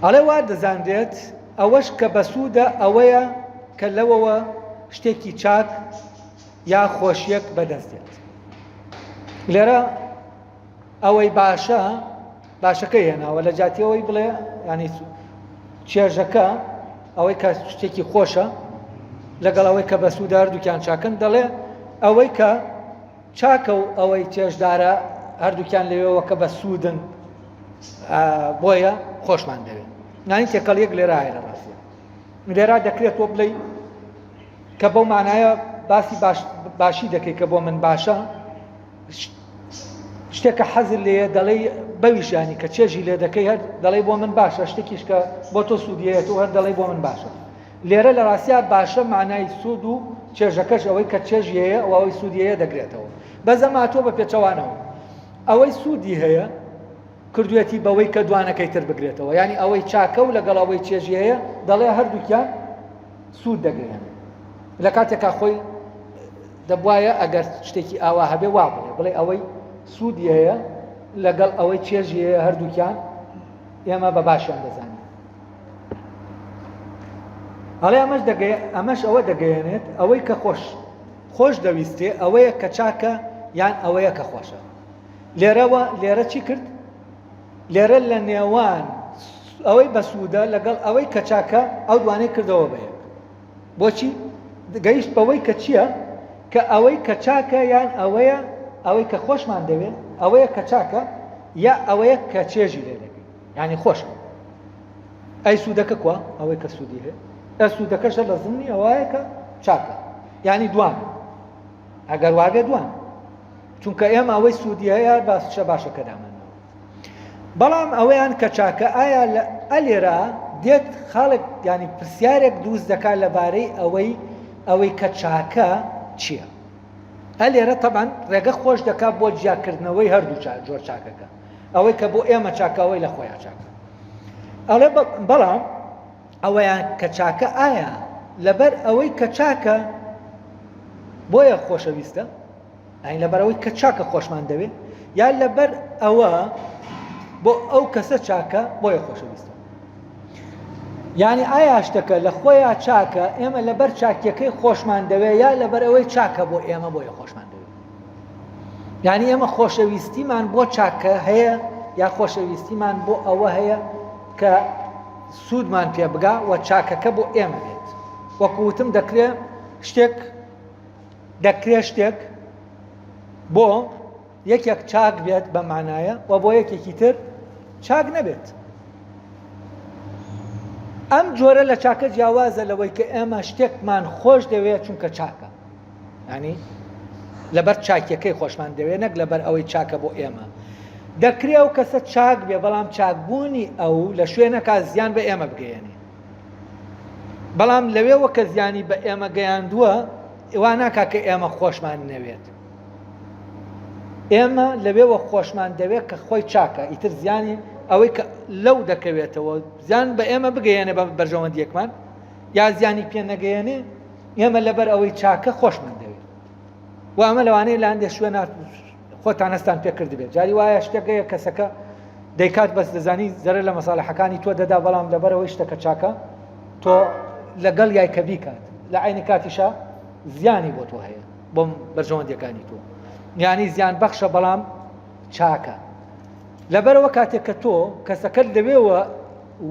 ئەڵێ وا دەزانرێت ئەوەش کە بەسوودە ئەوەیە کە لەوەوە شتێکی چاک یا خۆشیەک بەدەست دێت لێرە ئەوەی باشە باشەکەی هێناوە لە جاتی ئەوەی بڵێ ینی چێژەکە ئەوەی کە شتێکی خۆشە لەگەڵ ئەوەی کە بەسوودە هەردووکیان چاکن دەڵێ ئەوەی کە چاکە و ئەوەی چێژدارە هەردووکیان لەوێەوە کە بە سوودن بۆیە خۆشمان دەوێت نانی تێکەڵ یەک لێرە هەیە لە ڕاستە لێرا دەکرێت تۆ بڵێ کە بەو مانایە باسی باشی دەکەی کە بۆ من باشە شتێک کە حەزت لێیە دەڵێی بەویش ینی کە چێژی لێ دەکەی هەر دەڵێی بۆ من باشە شتێکیش کە بۆ تۆ سوودیەیە تۆ هەر دەڵێی بۆ من باشە لێرە لە ڕاستیا باشە معنای سوود و چێژەکەش ئەوەی کە چێژی هەیە و ئەوەی سوودی هەیە دەگرێتەوە بەس ئەمە هاتووە بە پێچەوانەوە ئەوەی سوودی هەیە. کردوێتی بەوەی کە دوانەکەی تر بگرێتەوە یعنی ئەوەی چاکە و لەگەڵ ئەوەی چێژی هەیە دەڵێ هەردووکیان سوود دەگەیەنن لە کاتێکا خۆی دەبواە ئەگەر شتێکی ئاوا هەبێ وا بڵێ بڵێ ئەوەی سوودی هەیە لەگەڵ ئەوەی چێژی هەیە هەردووکیان ئێمە بە باشیان دەزانین ئەڵێ ئەمەش دەگەیە ئەمەش ئەوە دەگەیەنێت ئەوەی کە خۆش خۆش دەویستێ ئەوەیە کە چاکە یان ئەوەیە کە خۆشە لێرەوە لێرە چی کرد لێرە لە نێوان ئەوەی بەسوودە لەگەڵ ئەوەی کە چاکە ئەو دوانەی کردەوە بە یەک بۆچی گەیشت بەوەی کە چییە کە ئەوەی کە چاکە یان ئەوەیە ئەوەی کە خۆشمان دەوێت ئەوەیە کە چاکە یا ئەوەیە کە چێژی لێ دەکەین یعنی خۆشە ئەی سوودەکە کوا ئەوەی کە سوودی هەیە ئە سوودەکەشە لە زمنی ئەوایە کە چاکە یعنی دوان ئەگەر وابێ دوان چونکە ئێمە ئەوەی سوودی هەیە باس شە باشەکە دامانەوە بەڵام ئەوەیان کە چاکە ئایا لە ئەلێرا دێت خاڵێک ینی پرسیارێک دروست دەکات لەبارەی ئەوەی ئەوەی کە چاکە چییە؟ ئەلێرە تەبان ڕێگە خۆش دەکات بۆ جیاکردنەوەی هەردوو جۆر چاکەکە ئەوەی کە بۆ ئێمە چاکە ئەوەی لە خۆیان چاکە ئەڵێ بەڵام ئەوەیان کە چاکە ئایا لەبەر ئەوەی کە چاکە بۆیە خۆشەویستە ئەین لەبەر ئەوەی کە چاکە خۆشمان دەوێ یا لەبەر ئەوە بۆ ئەو کەسە چاکە بۆیە خۆشەویستە یعنی ئایا شتەکە لە خۆیان چاکە ئێمە لەبەر چاکیەکەی خۆشمان دەوێ یا لەبەر ئەوەی چاکە بۆ ئێمە بۆیە خۆشمان دەوێت یعنی ئێمە خۆشەویستیمان بۆ چاکە هەیە یا خۆشەویستیمان بۆ ئەوە هەیە کە سوودمان پێ بگا و چاکەکە بۆ ئێمە بێت وەکوتم دەکرێت شتێک دەکرێت شتێک بۆ یەکێک چاک بێت بە مانایە و بۆ یەکێکی تر چاک نەبێت ئەم جۆرە لە چاکە جیاوازە لەوەی کە ئێمە شتێکمان خۆش دەوێت چونکە چاکە ینی لەبەر چاکیەکەی خۆشمان دەوێت نەک لەبەر ئەوەی چاکە بۆ ئێمە دەکرێ ئەو کەسە چاک بێ بەڵام چاکبوونی ئەو لە شوێنەکە زیان بە ئێمە بگەیەنێ بەڵام لەوێوە کە زیانی بە ئێمە گەیاندووە وا ناکا کە ئێمە خۆشمان نەوێت ئێمە لەوێوە خۆشمان دەوێت کە خۆی چاکە ئیتر زیانی ئەوەی کە لەو دەکەوێتەوە زیان بە ئێمە بگەیەنێ بە بەرژەوەندیەکمان یا زیانی پێ نەگەیەنێ ئێمە لەبەر ئەوەی چاکە خۆشمان دەوێت و ئەمە لەوانەیە لە هەندێک شوێنە خۆتان هەستان پێ کردبێت جاری وایە شتێک هەیە کەسەکە دەیکات بەس دەزانی زەرەر لە مەساڵحەکانی تۆ دەدا بەڵام لەبەرەوەی شتەکە چاکە تۆ لەگەڵ یای کە بیکات لە عینی کاتیشا زیانی بۆ تۆ هەیە بۆم بەرژەوەندیەکانی تۆ یانی زیان بەخشە بەڵام چاکە لەبەرەوە کاتێک کە تۆ کەسەکەت لەوێوە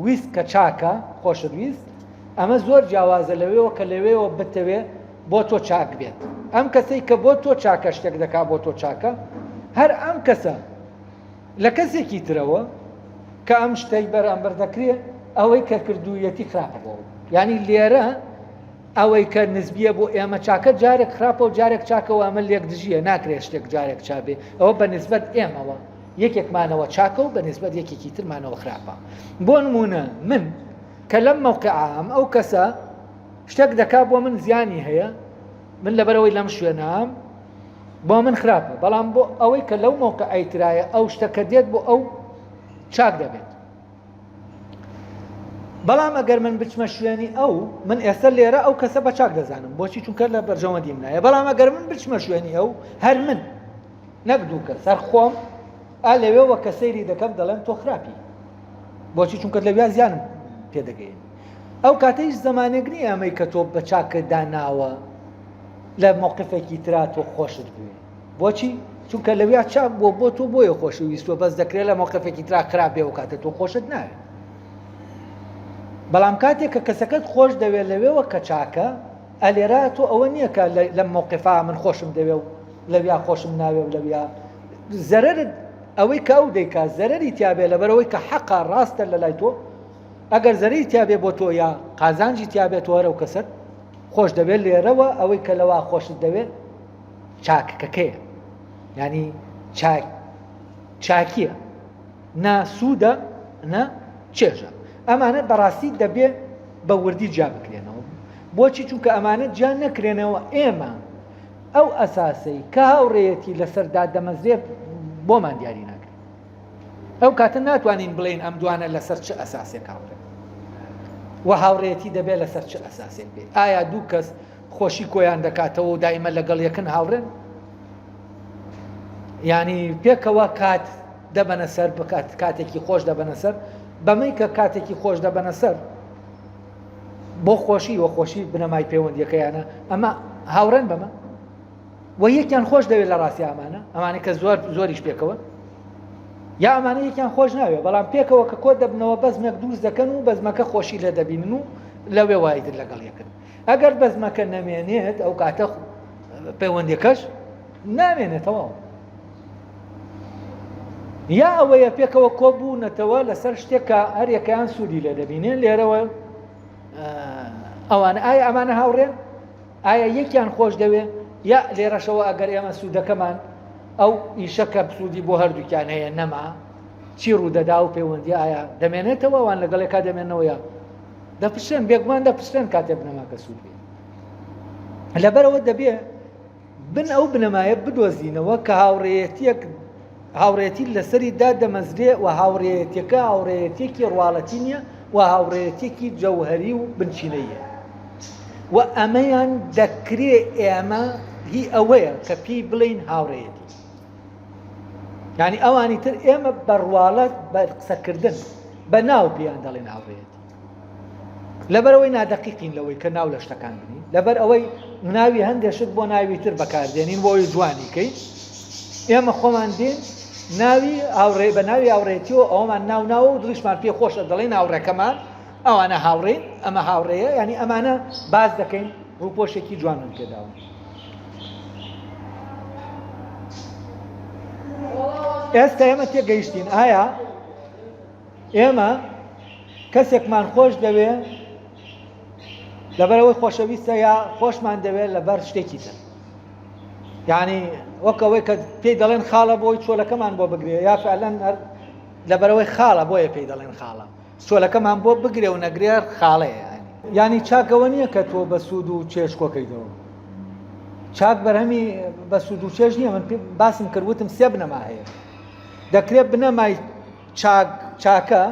ویست کە چاکە خۆشت ویست ئەمە زۆر جیاوازە لەوێوە کە لەوێوە بتەوێ بۆ تۆ چاک بێت ئەم کەسەی کە بۆ تۆ چاکە شتێک دەکا بۆ تۆ چاکە هەر ئەم کەسە لە کەسێکی ترەوە کە ئەم شتەی بەرامبەر دەکرێ ئەوەی کە کردوویەتی خراپە بۆ یعنی لێرە ئەوەی کە نزبیە بۆ ئێمە چاکە جارێک خراپە و جارێک چاکەوە ئەمە لێک دژیە ناکرێت شتێک جارێک چابێ ئەوە بە نسبەت ئێمەوە یەکێکمانەوە چاکە و بە نسبەت یەکێکی ترمانەوە خراپە بۆ نمونە من کە لەم مەوقعام ئەو کەسە شتێک دەکا بۆ من زیانی هەیە من لەبەرەوەی لەم شوێنام بۆ من خراپە بەڵام بۆ ئەوەی کە لەو مەوقعی ترایە ئەو شتە کە دێت بۆ ئەو چاک دەبێت بەڵام ئەگەر من بچمە شوێنی ئەو من ئێستا لێرە ئەو کەسە بە چاک دەزانم بۆچی چونکە لە بەرژەوەندیم نایە بەڵام ئەگەر من بچمە شوێنی ئەو هەر من نەک دوو کەس هەر خۆم ئا لەوێوە کە سەیری دەکەم دەڵێم تۆ خراپی بۆچی چونکە لەویا زیانم پێدەگەین ئەو کاتە هیچ زمانێک نییە ئەمەی کە تۆ بە چاکە داناوە لە مۆقفێکی ترا تۆ خۆشت بوێ بۆچی چونکە لەویا چاک بۆ بۆ تۆ بۆیە خۆشی ویستوە بەس دەکرێت لە مۆقفێکی ترا خراپ بێ و کاتە تۆ خۆشت ناوێت بەڵام کاتێک کە کەسەکەت خۆش دەوێت لەوێوە کە چاکە ئەلێرا تۆ ئەوە نییە کە لەم مۆقفا من خۆشم دەوێ و لەویا خۆشم ناوێ و لەویا زەرەرت ئەوەی کە ئەو دەیکا زەرەری تیاابێ لەبەرەوەی کە حەقا ڕاستە لە لای تۆ ئەگەر زەرەری تیاابێ بۆ تۆ یا قازانجی تیاابێت تۆ هەرەو کەسەت خۆش دەوێت لێرەوە ئەوەی کە لەوا خۆشت دەوێت چاکەکەیە ینی چاک چاکیە نا سوودە نا چێژە ئەمانە بەڕاستی دەبێ بە وردی جیا بکرێنەوە بۆچی چونکە ئەمانە جیا نەکرێنەوە ئێمە ئەو ئەساسەی کە هاوڕێیەتی لەسەر دادەمەزرێت بۆمان دیاری ناکرێت. ئەو کاتە ناتوانین بڵێین ئەم دوانە لەسەر چ ئەساسێک هاوڕێن و هاوڕێتی دەبێت لەسەر چ ئەساسێک بێت ئایا دوو کەس خۆشی کۆیان دەکاتەوە و دایمە لەگەڵ یەکن هاوڕێن ینی پێکەوە کات دەبەنە سەر بکات کاتێکی خۆش دەبەنە سەر بەمەی کە کاتێکی خۆش دەبەنە سەر بۆ خۆشی وە خۆشی بنەمای پەیوەندیەکەیانە ئەمە هاوڕێن بەمە و یەکیان خۆش دەوێت لە ڕاستی ئەمانە ئەمانە کە زۆر زۆریش پێکەوە یا ئەمانە یەکیان خۆش ناوێت بەڵام پێکەوە کە کۆ دەبنەوە بەزمێک دروست دەکەن و بەزمەکە خۆشی لێ دەبینن و لەوێ وایتر لەگەڵ یەکن ئەگەر بەزمەکە نەمێنێت ئەو کاتە پەیوەندیەکەش نامێنێتەوە یا ئەوەیە پێکەوە کۆبوونەتەوە لەسەر شتێک کە هەریەکەیان سوودی لێ دەبینێن لێرەوە ئەوانە ئایا ئەمانە هاوڕێن ئایا یەکیان خۆش دەوێ یا لێرەشەوە ئەگەر ئێمە سوودەکەمان ئەو ئیشە کە سوودی بۆ هەردووکیان هەیە نەما چی ڕوودەدا و پەیوەندی ئایا دەمێنێتەوە وان لەگەڵێکا دەمێنەوە یا دەپشێن بێگومان دەپشێن کاتێ بنەماکە سوود بێ لەبەرەوە دەبێ بن ئەو بنەمایە بدۆزینەوە کە هاوڕێیەتیەک هاوڕێتی لەسەری دادەمەزرێ و هاوڕێیەتیەکە هاوڕێیەتیەکی ڕواڵەتی نییە و هاوڕێیەتیەکی جەوهەری و بنچینەیە و ئەمەیان دەکرێ ئێمە هی ئەوەیە کە پێی بڵین هاوڕێیەتی یعنی ئەوانی تر ئێمە بە ڕواڵەت بە قسەکردن بە ناو پێیان دەڵێن هاوڕێیەتی لەبەرئەوەی نادەقیقین لەوەی کە ناو لە شتەکان بنین، لەبەر ئەوەی ناوی هەندێک شت بۆ ناوی تر بەکاردێنین بۆ ئەوی جوانی کەین، ئێمە خۆمان دێن ناوی هاوڕێ بە ناوی هاوڕێتیەوە ئەومان ناو ناوە و دڵیشمان پێ خۆشە دەڵێن هاوڕێکەمان ئەوانە هاوڕێن ئەمە هاوڕێیە ینی ئەمانە باس دەکەین ڕووپۆشێکی جوانمان پێداوە. ئێستا ئێمە تێگەیشتین ئایا ئێمە کەسێکمان خۆش دەوێ لەبەرەوەی خۆشەویستە یا خۆشمان دەوێت لەبەر شتێکی تر یعنی وەک ئەوەی کە پێی دەڵێن خاڵە بۆی چۆلەکەمان بۆ بگرێ یا فعلەن هەر لەبەرەوەی خاڵە بۆیە پێی دەڵێن خاڵە چۆلەکەمان بۆ بگرێ و نەگرێ خاڵەیە ینی چاکەوە نییە کە تۆ بە سوود و چێژ کۆکەیتەوە چاک بەرهەمی بە سوود و چێژ نییە من باسم کرد وتم سێ بنەما هەیە دەکرێت بنەمای چاک چاکە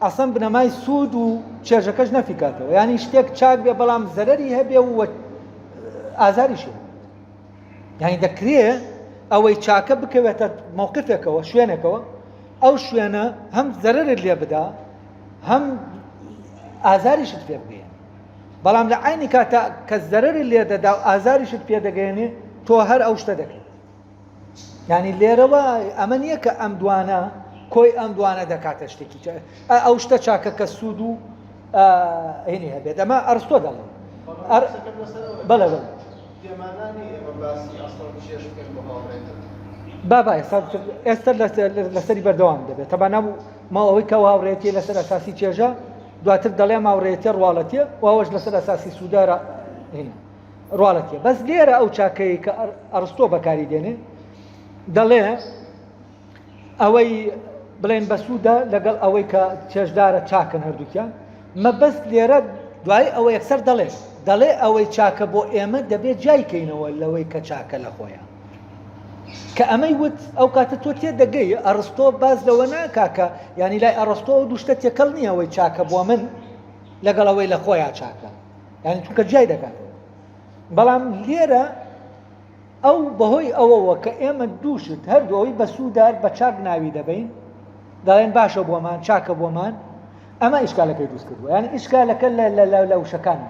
ئەسڵەن بنەمای سوود و چێژەکەش نەفی کاتەوە یانی شتێک چاک بێ بەڵام زەرەری هەبێ و ئازاریشی هەبێت یانی دەکرێ ئەوەی چاکە بکەوێتە مووقفێکەوە شوێنێکەوە ئەو شوێنە هەم زەرەرت لێ بدا هەم ئازاریشت پێ بگەێن بەڵام لە عینی کاتە کە زەرەری لێ دەدا و ئازاریشت پێ دەگەێنێ تۆ هەر ئەو شتە دەکەیت یانی لێرەوە ئەمە نییە کە ئەم دوانە کۆی ئەم دوانە دەکاتە شتێکی ئەو شتە چاکە کە سوود و هینی هەبێت ئەمە ئەرستۆ دەڵێ بەڵێ بەڵێ بابا ئێستا ئێستا لەسەری بەردەوام دەبێت تەبا نابوو ما ئەوەی کە هاوڕێتی لەسەر ئەساسی چێژە دواتر دەڵێ ماوڕێتە ڕواڵەتیە واوەش لەسەر ئەساسی سوودارە هینە ڕواڵەتیە بەس لێرە ئەو چاکەیە کە ئەڕستۆ بەکاری دێنێ دەڵێ ئەوەی بڵێن بەسوودە لەگەڵ ئەوەی کە چێژدارە چاکن هەردووکیان مەبەست لێرە دوای ئەوە یەکسەر دەڵێ دەڵێ ئەوەی چاکە بۆ ئێمە دەبێت جای کەینەوە لەوەی کە چاکە لە خۆیان کە ئەمەی وت ئەو کاتە تۆ تێ دەگەی ئەڕستۆ باز لەوە ناکاکە ینی لای ئەڕستۆ ئەو دوشتە تێکەڵ نییە ئەوەی چاکە بۆ من لەگەڵ ئەوەی لە خۆیان چاکە یعنی چونکە جیای دەکاتەوە بەڵام لێرە ئەو بەهۆی ئەوەوە کە ئێمە دووشت هەردوو ئەوی بە سوودار بە چاک ناوی دەبین دەڵێن باشە بۆمان چاکە بۆمان ئەمە ئیشکالەکەی دروست کردووە یعنی ئیشکالەکە لە وشەکان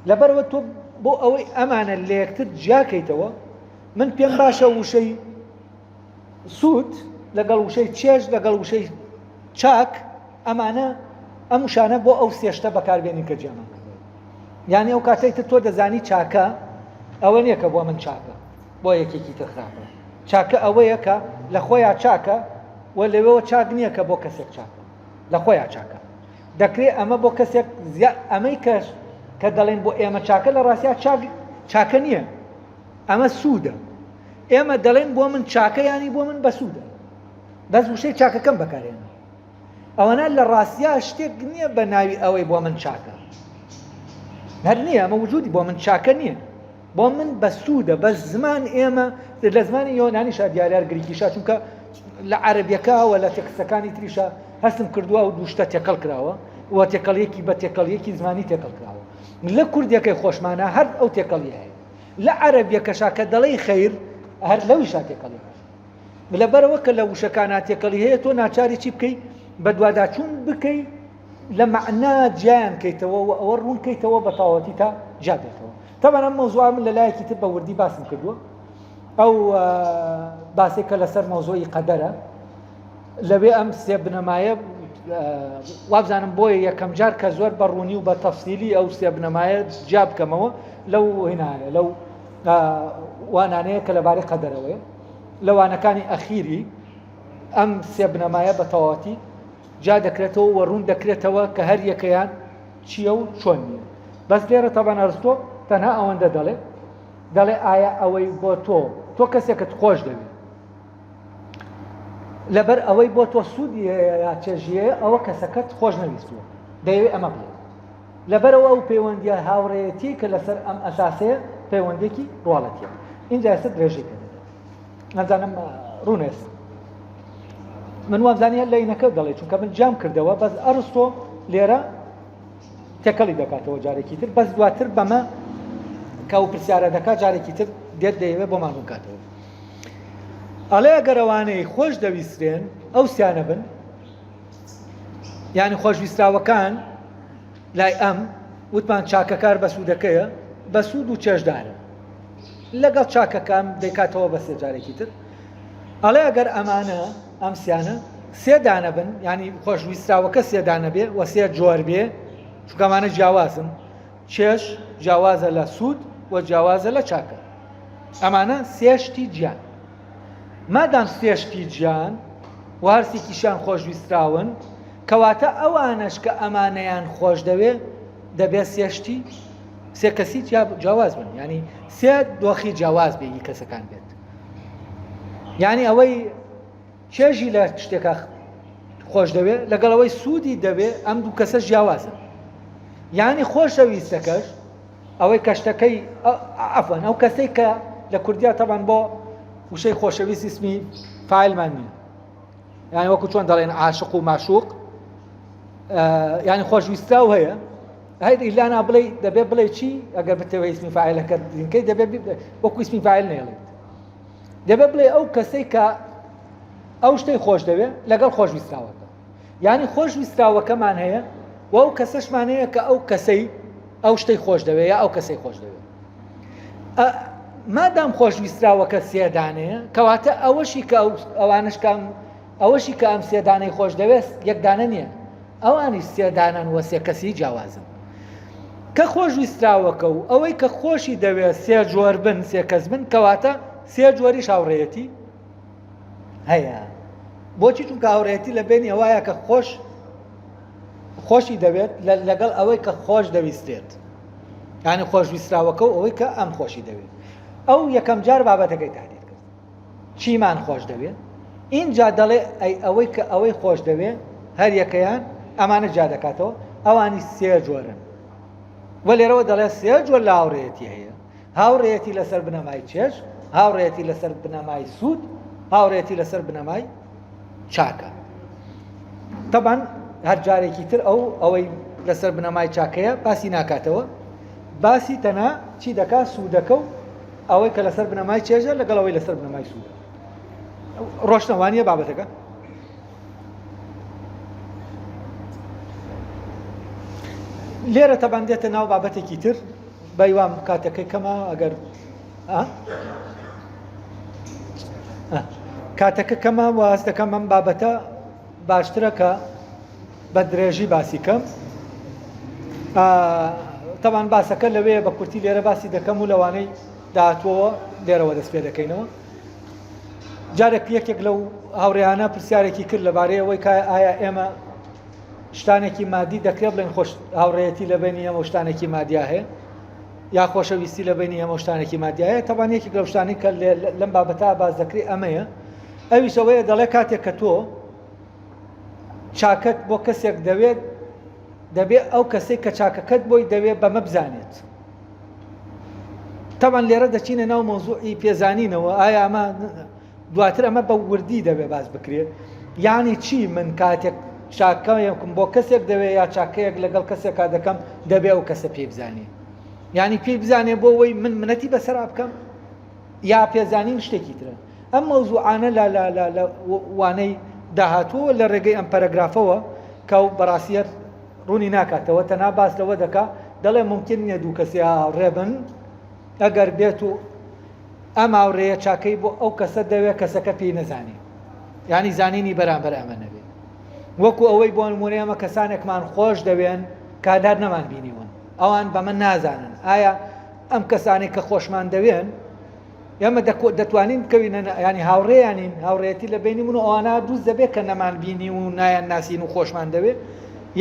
لەبەرەوە تۆ بۆ ئەوەی ئەمانە لە یەکتر جیاکەیتەوە من پێم باشە وشەی سوود لەگەڵ وشەی چێژ لەگەڵ وشەی چاک ئەمانە ئەم وشانە بۆ ئەو سێشتە بەکاربێنین کە جیامان کردەوە یعنی ئەو کاتێک تر تۆ دەزانی چاکە ئەوە نییە کە بۆ من چاکە بۆ یەکێکی تر خراپە چاکە ئەوەیە کە لە خۆیان چاکە و لەوێەوە چاک نییە کە بۆ کەسێک چاکە لە خۆیان چاکە دەکرێت ئەمە بۆ کەسێک ئەمەی کەش کە دەڵێن بۆ ئێمە چاکە لە ڕاستیا چاک چاکە نییە ئەمە سوودە ئێمە دەڵێن بۆ من چاکە ینی بۆ من بەسوودە بەس وشەی چاکەکەم بەکارێنە ئەوەنا لە ڕاستیا شتێک نییە بە ناوی ئەوەی بۆ من چاکە هەر نییە ئەمە وجودی بۆ من چاکە نییە بۆ من بەسوودە بەس زمان ئێمە لە زمانی یۆنانیشا دیاریار گریکیشا چونکە لە عەرەبیەکە و لە تێکستەکانی تریشە هەستم کردووە ئەو دوو شتە تێکەڵ کراوە و تێکەڵیەکی بە تێکەڵیەکی زمانی تێکەڵ کراوە لە کوردیەکەی خۆشمانە هەر ئەو تێکەڵی هەیە لە عەرەبیەکەشا کە دەڵێی خەیر هەر لەویشا تێکەڵی هەیە لەبەرەوە کە لە وشەکانە تێکەڵی هەیە تۆ ناچاری چی بکەی بەدواداچوون بکەی لە مەعنا جیایان کەیتەوە و ئەوە ڕوون کەیتەوە بە تەواوەتی تا جیا بێتەوە تەبعەن ئەم مەوزوعە من لە لایەکی تر بە وردی باسم کردووە ئەو باسێک کە لەسەر مەوزوعی قەدەرە لەوێ ئەم سێ بنەمایە وابزانم بۆیە یەکەم جار کە زۆر بە ڕوونی و بە تەفسیلی ئەو سێ بنەمایە جیا بکەمەوە لەو هینایە لەو وانانەیە کە لەبارەی قەدەرەوەیە لە وانەکانی ئەخیری ئەم سێ بنەمایە بە تەواوەتی جیا دەکرێتەوە و ڕوون دەکرێتەوە کە هەر یەکەیان چییە و چۆن نییە بەس لێرە تەبەن ئەرستۆ تەنها ئەوەندە دەڵێ دەڵێ ئایا ئەوەی بۆ تۆ تۆ کەسێکت خۆش دەوێت لەبەر ئەوەی بۆ تۆ سوودی هەیە یا چێژی هەیە ئەوە کەسەکەت خۆش نەویستووە دەیەوێت ئەمە بڵێ لەبەرەوە ئەو پەیوەندیە هاوڕێیەتی کە لەسەر ئەم ئەساسەیە پەیوەندێکی ڕواڵەتیە اینجا ئێستا درێژەی پێ دەدات نازانم ڕوونە ئێستا من وابزانی هەر لەینەکە دەڵێ چونکە من جام کردەوە بەس ئەرستۆ لێرە تێکەڵی دەکاتەوە جارێکی تر بەس دواتر بەمە کە ئەو پرسیارە دەکات جارێکی تر دێت دەیەوێت بۆمان ڕوونکاتەوە ئەڵێ ئەگەر ئەوانەی خۆش دەویسترێن ئەو سیانە بن یعنی خۆشویستراوەکان لای ئەم وتمان چاکەکار بە سوودەکەیە بە سوود و چێژدارە لەگەڵ چاکەکان دەیکاتەوە بە سێ جارێکی تر ئەڵێ ئەگەر ئەمانە ئەم سیانە سێ دانە بن ینی خۆشویستراوەکە سێ دانە بێ و سێ جۆر بێ چونکەمانە جیاوازن چێژ جیاوازە لە سوود و جیاوازە لە چاکە. ئەمانە سێ شتی جیان. مادام سێ شتی جیان و هەرسێکیشیان خۆشویستراون، کەواتە ئەوانەش کە ئەمانەیان خۆش دەوێ دەبێ سێ شتی سێ کەسی جیاواز بن ینی سێ دۆخی جیاواز بێ ی کەسەکان بێت یعنی ئەوەی چێژی لە شتێکا خۆش دەوێ لەگەڵ ئەوەی سوودی دەوێ ئەم دوو کەسە جیاوازن یعنی خۆشەویستەکەش ئەوەی کە شتەکەی عەفوەن ئەو کەسەی کە لە کوردیا تەبان بۆ وشەی خۆشەویست اسمی فاعلمان نییە یعنی وەکو چۆن دەڵێن عاشق و ماشوق یعنی خۆشویستراو هەیە هەر ئیلانا بڵێ دەبێ بڵێ چی ئەگەر بتەوە اسمی فاعلەکە دینکەی دەبێ وەکو اسمی فاعل نێڵێت دەبێ بڵێ ئەو کەسەی کە ئەو شتەی خۆش دەوێ لەگەڵ خۆشویستراوەکە یعنی خۆشویستراوەکەمان هەیە و ئەو کەسەشمان هەیە کە ئەو کەسەی ئەو شتەی خۆش دەوێ یا ئەو کەسەی خۆش دەوێ مادام خۆشویستراوەکە سێدانەیە کەواتە ئەوەشی کە ئەوانش کام ئەوەشی کە ئەم سێدانەی خۆش دەوێت یەکدانە نییە ئەوانیش سێ دانەن و سێ کەسی جیاوازن. کە خۆشویستراوەکە و ئەوەی کە خۆشی دەوێت سێ جۆر بن، سێ کەس بن، کەواتە سێ جۆریش هاوڕێیەتی هەیە. بۆچی؟ چونکە هاوڕێیەتی لە بینی ئەوایە کە خۆش خۆشی دەوێت لەگەڵ ئەوەی کە خۆش دەویستێت. یعنی خۆشویستراوەکە و ئەوەی کە ئەم خۆشی دەوێت. ئەو یەکەم جار بابەتەکەی تهدید کرد. چیمان خۆش دەوێ ئینجا دەڵێ ئەی ئەوەی کە ئەوەی خۆش دەوێ هەر یەکەیان ئەمانە جیا دەکاتەوە ئەوانی سێ جۆرن و لێرەوە دەڵێ سێ جۆر لە هاوڕێیەتی هەیە هاوڕێیەتی لەسەر بنەمای چێژ هاوڕێیەتی لەسەر بنەمای سوود هاوڕێتی لەسەر بنەمای چاکە تەبان هەر جارێکی تر ئەو ئەوەی لەسەر بنەمای چاکەیە باسی ناکاتەوە باسی تەنها چی دەکات سوودەکە و ئەوەی کە لەسەر بنەمای چێژە لەگەڵ ئەوەی لەسەر بنەمای سوودە ڕۆشنە وانە بابەتەکە لێرە تەبان دێتە ناو بابەتێکی تر بەیوام کاتەکەی کەمە ئەگەر کاتەکە کەمە واز دەکەم ئەم بابەتە باشترە کە بە درێژی باسی کەم تەبان باسەکە لەوەیە بە کورتی لێرە باسی دەکەم و لەوانەی داهاتوەوە لێرەوە دەست پێ دەکەینەوە جارێک یەکێک لەو هاوڕێیانە پرسیارێکی کرد لەبارەی ئەوەی کە ئایا ئێمە شتانێکی مادی دەکرێت بڵێن خۆش هاوڕێیەتی لە بینی ئێمە شتانێکی مادیا هەیە یا خۆشەویستی لە بینی ئێمە شتانێکی مادیا هەیە تەبان یەکێک لەو شتانی کە لەم بابەتە باز دەکرێت ئەمەیە ئەویش ئەوەیە دەڵێ کاتێک کە تۆ چاکەت بۆ کەسێک دەوێت دەبێ ئەو کەسێک کە چاکەکەت بۆی دەوێت بەمە بزانێت تەبان لێرە دەچینە ناو مەوزوعی پێزانینەوە ئایا ئەمە دواتر ئەمە بە وردی دەبێ باس بکرێت یعنی چی من کاتێک چاکەیەکم بۆ کەسێک دەوێ یا چاکەیەک لەگەڵ کەسێکا دەکەم دەبێ ئەو کەسە پێی بزانێ یعنی پێی بزانێ بۆ ئەوەی من منەتی بەسەرا بکەم یا پێزانین شتێکی ترە ئەم مەوزوعانە لە لە لە لە وانەی داهاتووە لە ڕێگەی ئەم پەرەگرافەوە کە بەڕاستی هەر ڕوونی ناکاتەوە تەنها باس لەوە دەکا دەڵێ ممکن نییە دوو کەسێ هاوڕێ بن ئەگەر بێت و ئەم هاوڕێیە چاکەی بۆ ئەو کەسە دەوێت کەسەکە پێی نەزانێ یعنی زانینی بەرامبەر ئەمە نەبێ وەکو ئەوەی بۆ نمونە ئێمە کەسانێکمان خۆش دەوێن کادار نەمان بینیون ئەوان بەمە نازانن ئایا ئەم کەسانەی کە خۆشمان دەوێن ئێمە دەتوانین بکەوینە ینی هاوڕێیانین هاوڕێتی لە بینی من و ئەوانە دووست دەبێت کە نەمان بینی و نایان ناسین و خۆشمان دەوێت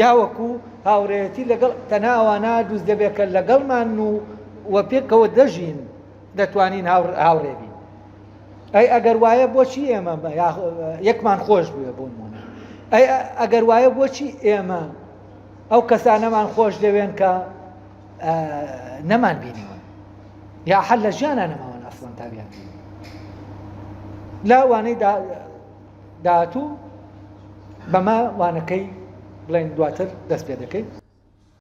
یاوەکو هاوڕێتی لەگەڵ تەنها ئەوانە دووست دەبێت کە لەگەڵمان و و پێکەوە دەژین دەتوانین هاوڕێ بین ئەی ئەگەر وایە بۆچی ئێمە یەکمان خۆش بووە بۆ نمونە ئەی ئەگەر وایە بۆچی ئێمە ئەو کەسانەمان خۆش دەوێن کە نەمان بینیون یا حەل لە ژیانە نەماون ئەسڵەن تابیان بینی لە وانەی داهاتوو بەمە وانەکەی بڵێن دواتر دەست پێ دەکەین.